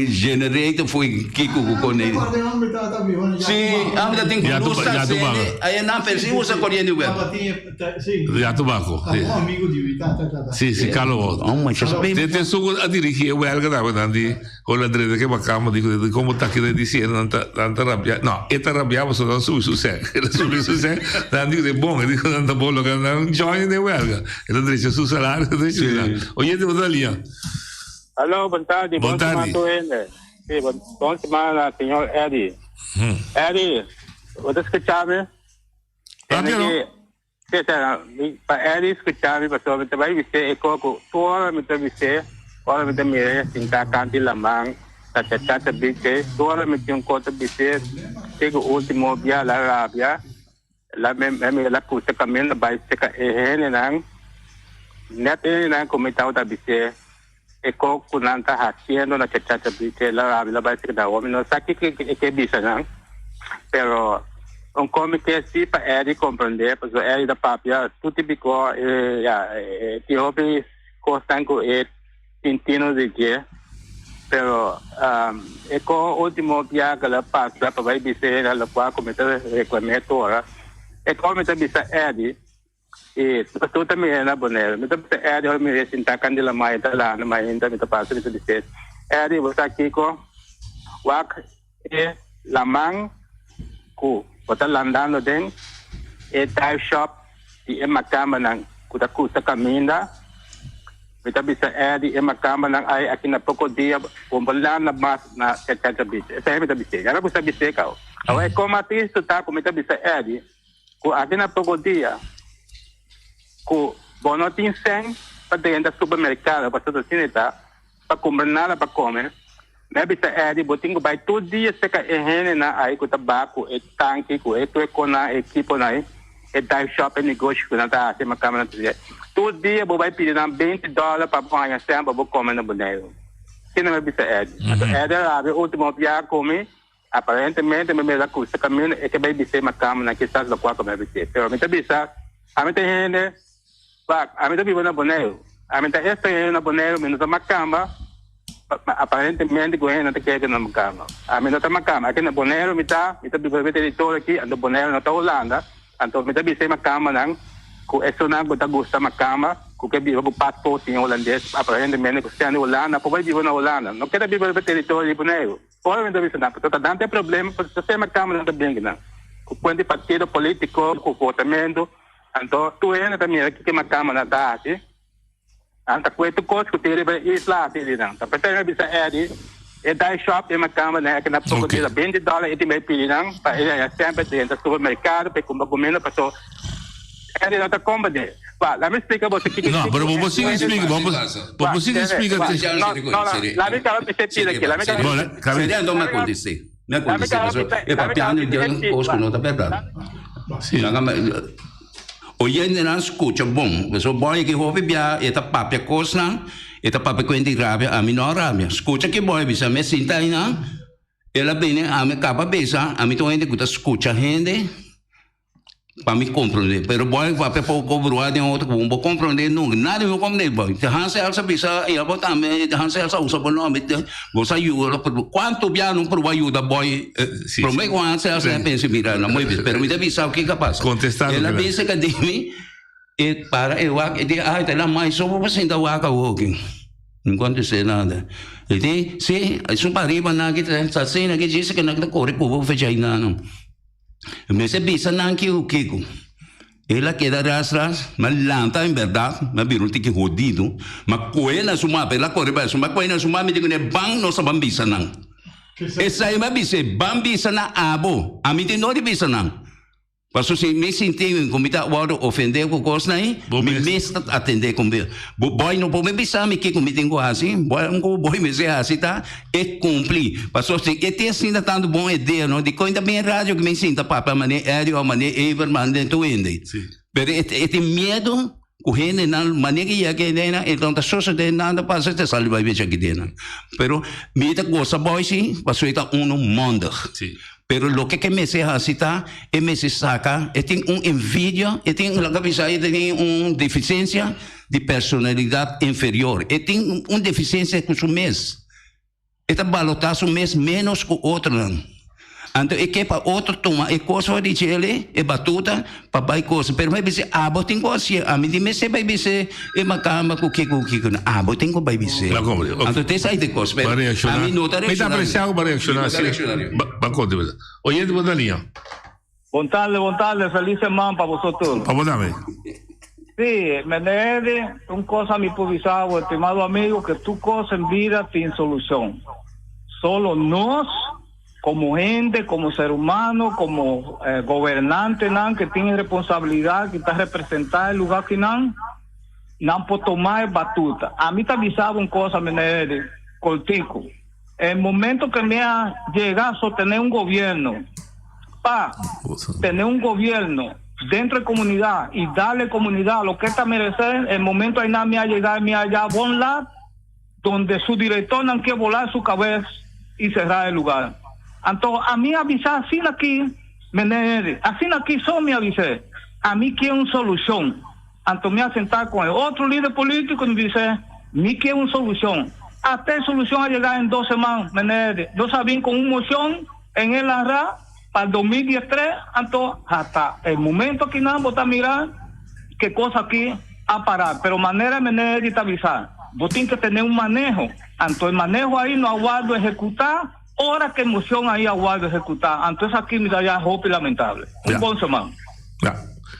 generator foi kiko ku kone si e homber ta tin ku lus ta sende aye nan pensa usa coriente web. Ya Tobacco, si. Si, si, Carlo Wout. Te te su a dirigi e welga tambe nan di con la drede ke makamba di di como ta keda diciendo nan ta nan ta rabia. No, e ta rabia pasobra nan subi su sèn. El a subi su sèn, nan di bon, e di nan ta bon loke nan join den welga. El a drecha su salario, a drecha su salario. Oyente bo ta lia. Hallo, bon tardi. Bon tardi. Bon semana tur hende. Sí, bon, bon semana, señor Eddie. Eddie, bo ta escucha mi? Papia no. Sí, sí, pa Eddie escucha mi, pasobra mi ta bai bis'é e koko. Tur ora mi ta bis'é, ora mi ta mir'é sintá kanti laman, ta chachacha bich'é, tur ora mi tin un kos ta bis'é, te ku último bia la rabia, la mi mira la krusa kaminda bai seka e hendenan, nèt e hendenan ku mi tabata bis'é e kos ku nan ta hasiendo na chachacha bich'é, la rabia la bai seka nan. Awor mi no sa kiko e ke bisa nan. Pero un kon mi ke si pa Eddie comprende, pasobra Eddie ta papia tuti biko e ya e tin hopi kosnan ku e tin tino di dje. Pero e ko ultimo bia ku el a pasa pa bai bisa hende lokual ku mi ta reklam'é tur ora, e kon mi ta bisa Eddie i tur ta mira na Boneiru. Mi ta bisa Eddie ora mi mira e sinta kandila mai ta landa mainta mi ta pasa mi ta bis'é, Eddie bo sa kiko? Wak E laman ku bo ta landando den e dive shop di e makambanan ku ta krusa kaminda. Mi ta bisa Eddie e makambanan ai aki na poko dia bo por landa mas na Chachacha Beach. Esei mi ta bis'é. Ya mi gusta bis'é kau. Awor e koma tristu ta ku mi ta bisa Eddie ku aki na poko dia ku bo no tin sèn pa drenta supermerkado pasobra asina ta. pa kumpra nada pa kome. Mi a bisa Eddie, bo tin ku bai tur dia seka e hendenan ai ku ta ba ku e tanki, ku e tuekonan, e ekiponan ai, e dive shop, e negoshi ku nan ta hasi, e makamanan ta hasi. Tur dia bo bai pidi nan beinti dòler pa bo haña sèn pa bo kome na Boneiru. Asina mi a bisa Eddie. Anto Eddie a rabia ultimo biaha ku mi, aparentemente mi mira krusa kaminda, e ke bai bis'é makamanan kisas lokual ku mi a bis'é. Pero mi ta bisa, ami ta hende. Wak, ami ta biba na Boneiru. Ami ta estranhero na Boneiru, mi no ta makamba. Aparentemente ku hende no ta kere ku no makamba. Ami no ta makamba. Aki na Boneiru mi ta, mi ta biba riba e teritorio aki, anto Boneiru no ta Hulanda. Anto mi ta bisa e makambanan ku esunnan ku ta gusta makamba, ku ke biba ku paspoort sin hulandes, aparentemente ku sèn di Hulanda, por bai biba na Hulanda. No keda biba riba e teritorio di Boneiru. Ora mi ta bisa nan, pasobra ta nan ta e problema, pasobra ta e makambanan ta bringa nan ku kuenta di partido politiko, ku votamentu. Anto tur hende ta mira kiko e makamanan ta hasi. Nan ta kue tur kos ku tin riba e isla hasi di nan. Ta p'esei mi a bisa Eddie, e dive shop e makamanan e na poko dia ta binti dòler e tin bai pidi nan pa e haña semper drenta supermerkado pa e kumpra kuminda paso Eddie no ta kompra de. Wak, laat mi splika boso kiko No, pero bo por sigui splika, bo bo por sigui splika. No, no, no, laat mi kaba bisa e pida aki, laat mi kaba. Bo, kaba. Seria anto mi a kontest'é. Mi a kontest'é pasobra e papiando di kos ku no ta bèrdat. Sí. Oyentenan skucha bon, pasobra boy aki hopi bia e ta papia kosnan, e ta papia kuenta di rabia, ami no a rabia. Skucha ki boy bisa, mi a sinta einan, el a bini, ami kaba bisa, ami ta un hende ku ta skucha hende pa mi komprondé. Pero boy papia poko brua den otro ku bo komprondé nunka, nada mi no komprondé boy. Hans Elsa bisa, i abo tambe, Hans Elsa usa bo nomber, bo sa yuda, kuantu bia no proba yuda boy? Prome ku Hans Elsa a pensa mira na mooi pero mi ta bisa kiko a pasa. Contestando El a bisa ka di mi e para e wak e di ay ta la mai so bo sinta wak awoki. Mi contesté nada. E di si esun pa riba nan ki ta asina ki djis ke nan ta kore ku bo fecha ayinan no. Mester bisa nan kiko kiko. El a keda ras ras, mi a lanta en berdad, mi a bira un tiki hodido, ma kohe na su mapa, el a kore bai su mapa, kohe na su mapa, mi di kuné, ban nos a ban bisa nan. Esei mi a bis'é, ban bisa na abo, ami tin no di bisa nan. Paso si mi sinti ku mi ta wòrdu ofendé ku kosnan ei, mi mes ta atendé ku mi. Bo bòi no por bisa mi kiko mi tin ku hasi, bòi ku bòi mester hasi ta e kumpli. Paso si e tin asina tantu bon idea no, dikon ta bin radio ku mi sinta papia manera Eddie òf manera Everman den tur hende. Pero e tin miedu ku hendenan manera ke yega hendenan e no ta sosodé nada pasa e ta sali bai becha kidenan. Pero mi ta gosa bòi si pasobra e ta unu mondig. Pero loke ke mester hasi ta e mester saka e tin un envidia e tin laga bisa e tin un deficiencia di personalidad inferior e tin un deficiencia ku su mes e ta balota su mes menos ku otronan anto e ke pa otro tuma e kos for di djele e batuta pa bai kos pero mi a bisa abo tin ku hasié ami di mester bai bisa e makamba ku kiko ku kiko abo tin ku bai bisa anto te esai te kos pero ami no ta Mi ta reakshoná apresiá ku bo a reakshoná mi no ta así. reakshoná Ba ba konta mi. Oyente bo ta liña. Bon tarde, bon tarde, feliz seman pa boso tur. Pa bo tambe. Sí, meneer, un cosa mi por bisa bo, estimado amigo, que tur cosa en vida tin solucion. Solo nos como hende, como ser humano, como eh, gobernantenan que tin responsabilidad, que ta representa e lugar kinan, nan por toma e batuta. Ami ta bisa bo un cosa, meneer, cortico. El momento que mi a yega a sostener un gobierno, pa tener un gobierno dentro de comunidad y darle comunidad lo que esta merece, el momento ahí mi a yega, mi a ya bon lat, donde su directornan ke volar su cabes y cerrar e lugar. Anto ami a bisa asina aki, meneer, asina aki so mi a bis'é, ami kier un solucion. Anto mi a senta con e otro lider politico y mi bis'é, mi kier un solucion. Hasta e solucion a yega en dos seman, meneer. Nos a bin con un mocion en el ARA pa 2013, anto hasta e momento akinan bo ta mira ke cos aki a para. Pero manera meneer di ta bisa, bo tin ke tene un maneho. Anto e maneho ahi no a wordo ehecuta ora ke mocion ahi a wordo ehecuta. Anto esaki mi ta haya hopi lamentable. Un bon seman. Ja.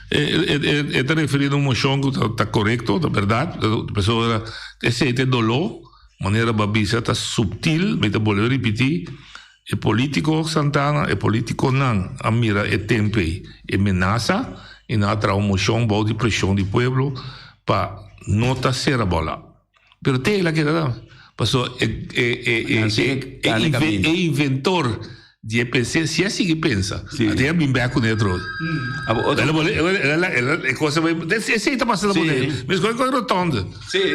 E ta referi na un mocion cu ta corecto, ta berdad. Pasobra esey ta e dolor, manera bo a bisa ta subtil, mi ta bolbe ripiti. E politico Santana, e politiconan a mira e tempo ey e menasa y nan a traha un mocion bou di presion di pueblo pa no ta cera bola. Pero te el a keda ta, pasobra e e e inventor di e pensé si a sigui pensa, a tin a bin bek cune otro. E cosa esey ta pasa na Boneiru. Mescos cu e rotonde.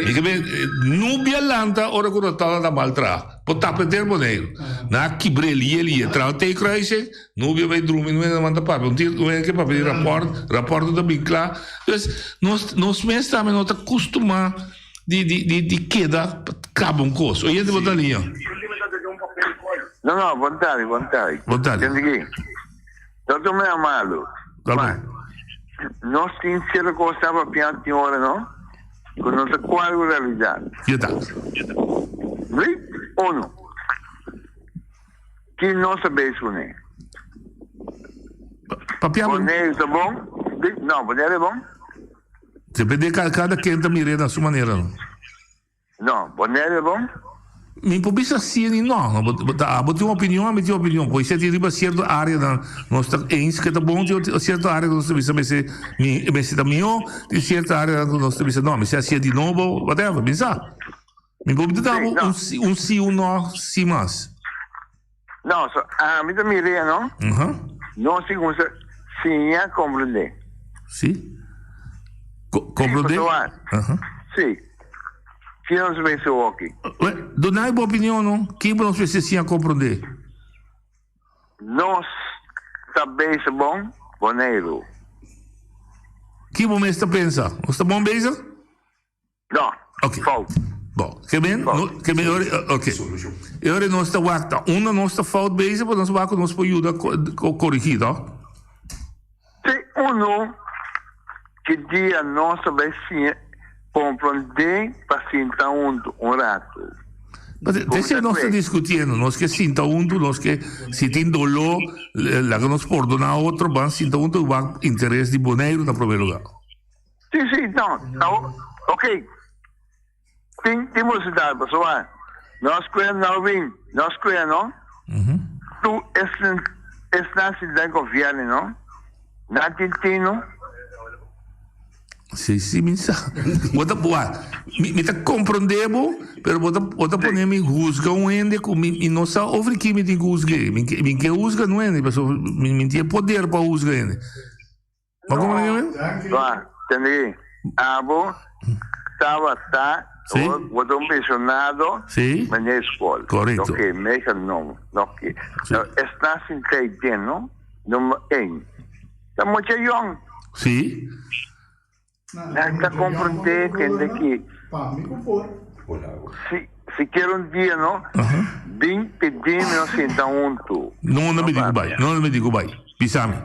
Mi ke men nubia lanta ora cu rotonde ta mal traha. Por tapa henter Boneiru. Nan a kibr'é lie lie. Traha un T-kruising, nubia bai drumi, no manda papia. Un tir, un hende ke papia di rapòrt, rapòrt no ta bin kla. Dus, nos, nos mes tambe no ta kustumá di, di, di, di keda pa kaba un kos. Oyente bo ta liña. No, no, bon tardi, bon tardi. Bon tardi. Tende ki, no tuma e malu. Ma, nos tin cierto cos ta papia tin ora, no? Ku no ta kual ku realidat. Yo ta. Drie, uno. Ki nos ta bezig kuné? Papia bo. Boneiru ta bon? No, Boneiru e bon? Depende kada ken ta mir'é na su manera. No, Boneiru e bon? Mi por bisa si ni no. Bo ta abo tin un opinion, ami tin un opinion. Por esei tin riba cierto areanan nos ta eens ke ta bon, tin cierto area ku nos ta bisa mester mi mester ta mihó, tin cierto areanan ku nos ta bisa no, mester hacié di nobo, whatever, mi sa. Mi por bisa abo un si, un si, un no, sin mas. No, so ami ta mir'é no, nos tin ku siña komprendé. Si. Komprendé? Si. Ki nos mester hoki? Duna bo opinion no. Ki nos mester siña komprendé? Nos ta bezig bon Boneiru. Ki bo mester pensa? Nos ta bon bezig? No, Ok. fout. Bon, ke men, no, ke men, ora, ok. E ora nos ta wak ta unda nos ta fout bezig, pa nos wak ku nos por yuda ko korigí, to? Si uno ki dia nos ta bai siña komprondé pa sinta huntu un ratu. Pasobra te esei nos ta diskutiendo, nos ke sinta huntu, nos ke, si tin doló, laga nos pordoná otro, ban sinta huntu i wak interes di Boneiru na promé lugá. Sí, sí, no, no, ok. Tin, tin posibilidad, pasobra nos kue no bin, nos kue no, tur esnan, esnan si den gobierno, no, Nan tin tino? Si, si, mi sa. Bo ta, wak, mi, mi ta comprende bo, pero bo ta, bo ta pone mi huzga un hende cu mi, mi no sa over ki mi tin cu huzga. Mi, mi ke huzga un hende, pasobra mi, mi tin e poder pa huzga hende. Bo comprende mi? Wak, tende, abo tabata, Si. bo ta un pensionado, Si. meneer School. Correcto. Oké, meegenomen. Oké. Esnan sin tijd den, no? Nummer één. Ta mucha yong. Sí. Nan ta comprende tende ki. Si, si kier un dia no, bin pidi mi no sinta huntu. No, no mi di ku bai. No, no mi di ku bai. Bisa mi.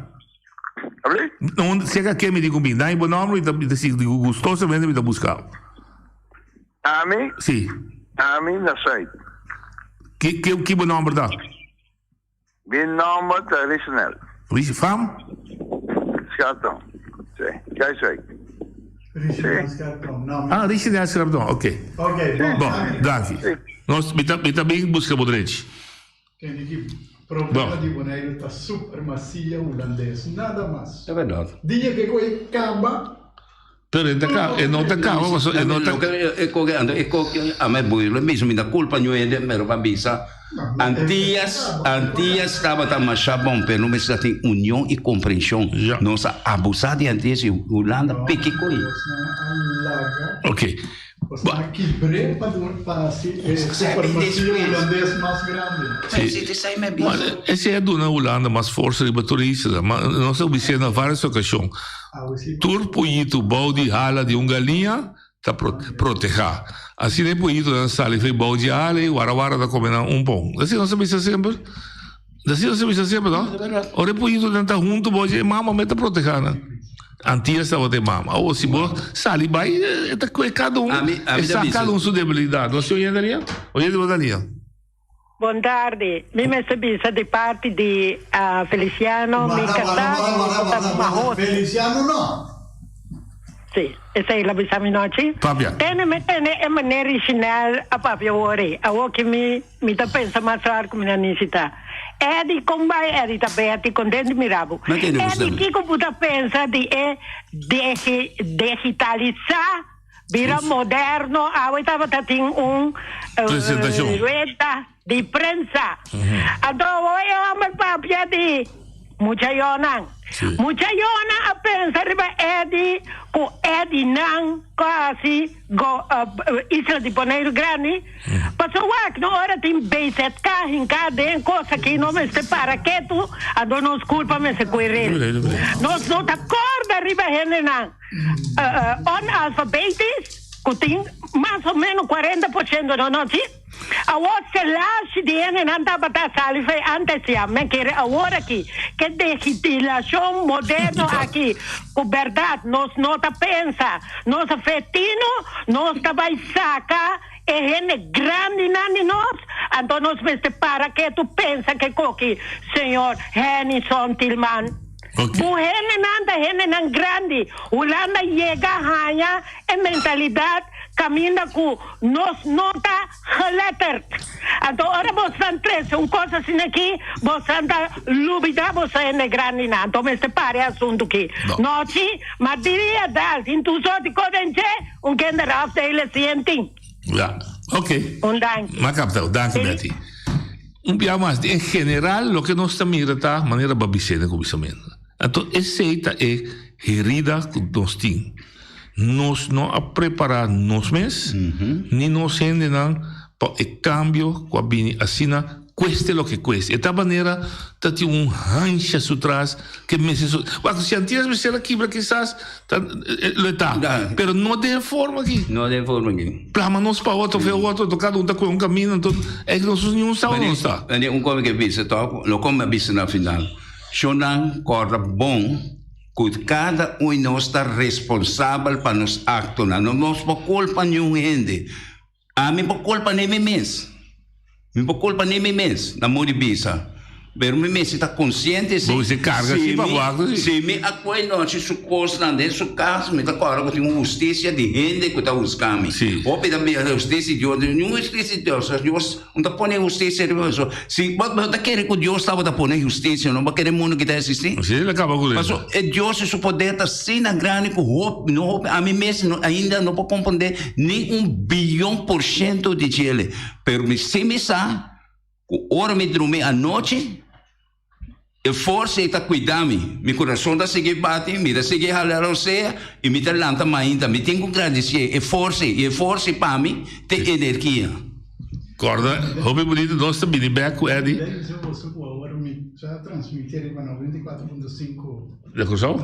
Abri? No, seka ke mi di ku bin. Dai bo nomber mi ta, mi ta si, di ku gustosamente mi ta buska bo. Ami? Sí. Ami na Zuid. Ki, ki, ki bo nomber ta? Mi nomber ta Richnel. Rich fam? Scherpton. Sí, Kruiswijk. Richnel Scherpton. No, mi... Ah, Richnel Scherpton, oké. Oké, bon. Bon, danki. Nos, mi ta, mi ta bin buska bo drechi. Tende ki problema di Boneiru ta supremacia hulandes, nada mas. Ta berdad. Dia ke koe kaba. Pero e ta kaba, e no ta kaba pasobra e no ta. E koke anto e koke a me bui lo mismo mi ta kulpa ñu hende pero pa bisa Antillas Antillas tabata masha bon pero no mester tin union y comprension nos a abusa di Antillas y Hulanda piki koe. Ok. Bo a kibr'é pa pa hasi e supremacia hulandes mas grandi. Sí. Ma esei a duna Hulanda mas forsa riba tur e isla. Ma nos a bis'é na varios ocasion, tur pollito bou di hala di un galiña ta protehá. Asina e pollitonan sali fo'i bou di e hala i wara wara ta come nan un pon. Asina nos a bisa semper. Asina nos a bisa semper, no? Ora e pollitonan ta hunto bou dje e mama me ta protehá nan. Antias tabata e mama. Awor si bo sali bai e ta kue kada un, e sa kada un su debilidat. Nos tin oyente alia? Oyente bo ta alia? Bon tardi. Mi mester bisa di parti di Feliciano, mi kasá ku ta mahos. Feliciano no. Sí, esei la bisa mi nochi. Papia. Tene mi tene e manera original a papia awor ei. Awor ki mi mi ta pensa mas raar ku mi na nisita. Eddie, kon bai Eddie ta Betty kontent di mira bo. Eddie, kiko bo ta pensa di e degi digitalisá bira moderno awe tabata tin un Presentacion. rueda di prensa. Anto awor e homber papia di mucha yonan. Mucha yonan a pensa riba Eddie ku Eddie nan ku a hasi go isla di Boneiru grandi. Pasobra wak no ora tin BZK hinká den kos aki no mester para ketu anto nos kulpa mester kuerel. Nos no ta kòrda riba hendenan onalfabetisch ku tin mas o menos 40% no no si? Awor selashi di hendenan tabata sali fe antes ya men kere awor aki ke digitilacion moderno aki ku berdad nos no ta pensa nos a fe tino nos ta bai saka e hende grandinan di nos anto nos mester para ketu pensa ke koki señor Hennyson Tilman Bu hendenan ta hendenan grandi Hulanda yega haña e mentalidad caminda cu nos no ta geletterd. Anto ora bosnan trece un cos asina aki, bosnan ta lubida boso hende grandinan. Anto mester para e asunto aki. No si, ma diria dal, tin tur soort di cos den dje, un kinderafdeling si en tin. Ja, oké. Un danki. Ma capta, danki Betty. Un bia mas, en general loke nos ta mira ta manera babisé den cuminsamentu. Anto esei ta e herida ku nos tin. Nos no a prepará nos mes ni nos hendenan pa e kambio ku a bini asina kueste loke kueste. E ta manera ta tin un hansha su tras ke mester su. Wak si antes mester a kibra kisas ta lo e ta. Pero no den e forma aki. No den e forma aki. Plama nos pa otro fe otro anto kada un ta kohe un kaminda anto e nos niun sa unda nos ta. Mane un kos mi ke bisa tòg loke mi a bisa na final. Shonnan kòrda bon ku kada un di nos ta responsabel pa nos aktonan. No nos por kulpa niun hende. Ami por kulpa ni mi mes. Mi por kulpa ni mi mes, na modo di bisa. Pero mi mester ta konsiente si. Bo mester karga si pa wak si. Si mi a koe nochi su kosnan den su kas, mi ta kòrda ku tin un hustisia di hende ku ta buska mi. Hopi ta bisa hustisia di Dios, niun hustisia di Dios, Dios no ta pone hustisia riba boso. Si bo ta kere ku Dios tabata pone hustisia, no bo kere mundu ki ta eksistí? Si, el a kaba ku Paso e Dios i su poder ta asina grandi ku hopi, no hopi, ami mes no ainda no por komprondé ni un biyon por shento di djele. Pero mi si mi sa. Ku ora mi drumi anochi, e forsa ei ta kuida mi. Mi kurason ta sigui bati, mi ta sigui hala rosea i mi ta lanta mainta. Mi tin ku gradisié e forsa ei, i e forsa ei pa mi ta e energia. Kòrda, hopi bunito nos ta bini bèk ku Eddy. De Kòrsou?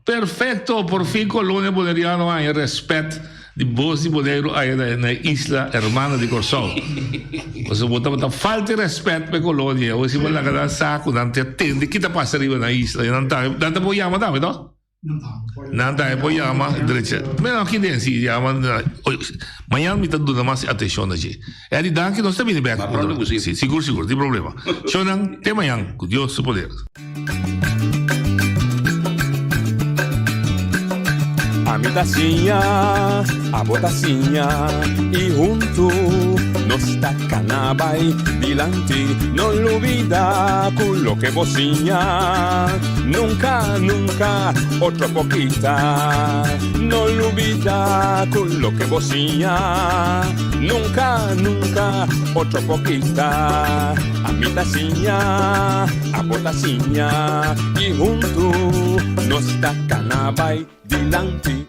Perfekto! Por fin Kolonia Boneriano a haña rèspèt. Di bos di Boneiru aya na e isla hermana di Kòrsou. Pasobra bo tabata falta e rèspèt pa e kolonia. Awor si bo laga nan sa ku nan ta tende ki ta pasa riba nan isla. I nan ta, nan ta por yama tambe to? Nan tambe por yama drecha. Mira aki den si yama. Mañan mi ta duna mas atenshon na dje. Eddy danki nos ta bini bèk. Si, sigur sigur, tin problema. Shownan, te mañan ku Dios su poder. Ami ta siña, abo ta siña y huntu nos ta cana bay dilanti. No lubida cu loke bo siña nunca, nunca otro por kita. No lubida cu loke bo siña nunca, nunca otro por kita. Ami ta siña, abo ta siña y huntu nos ta cana bay dilanti.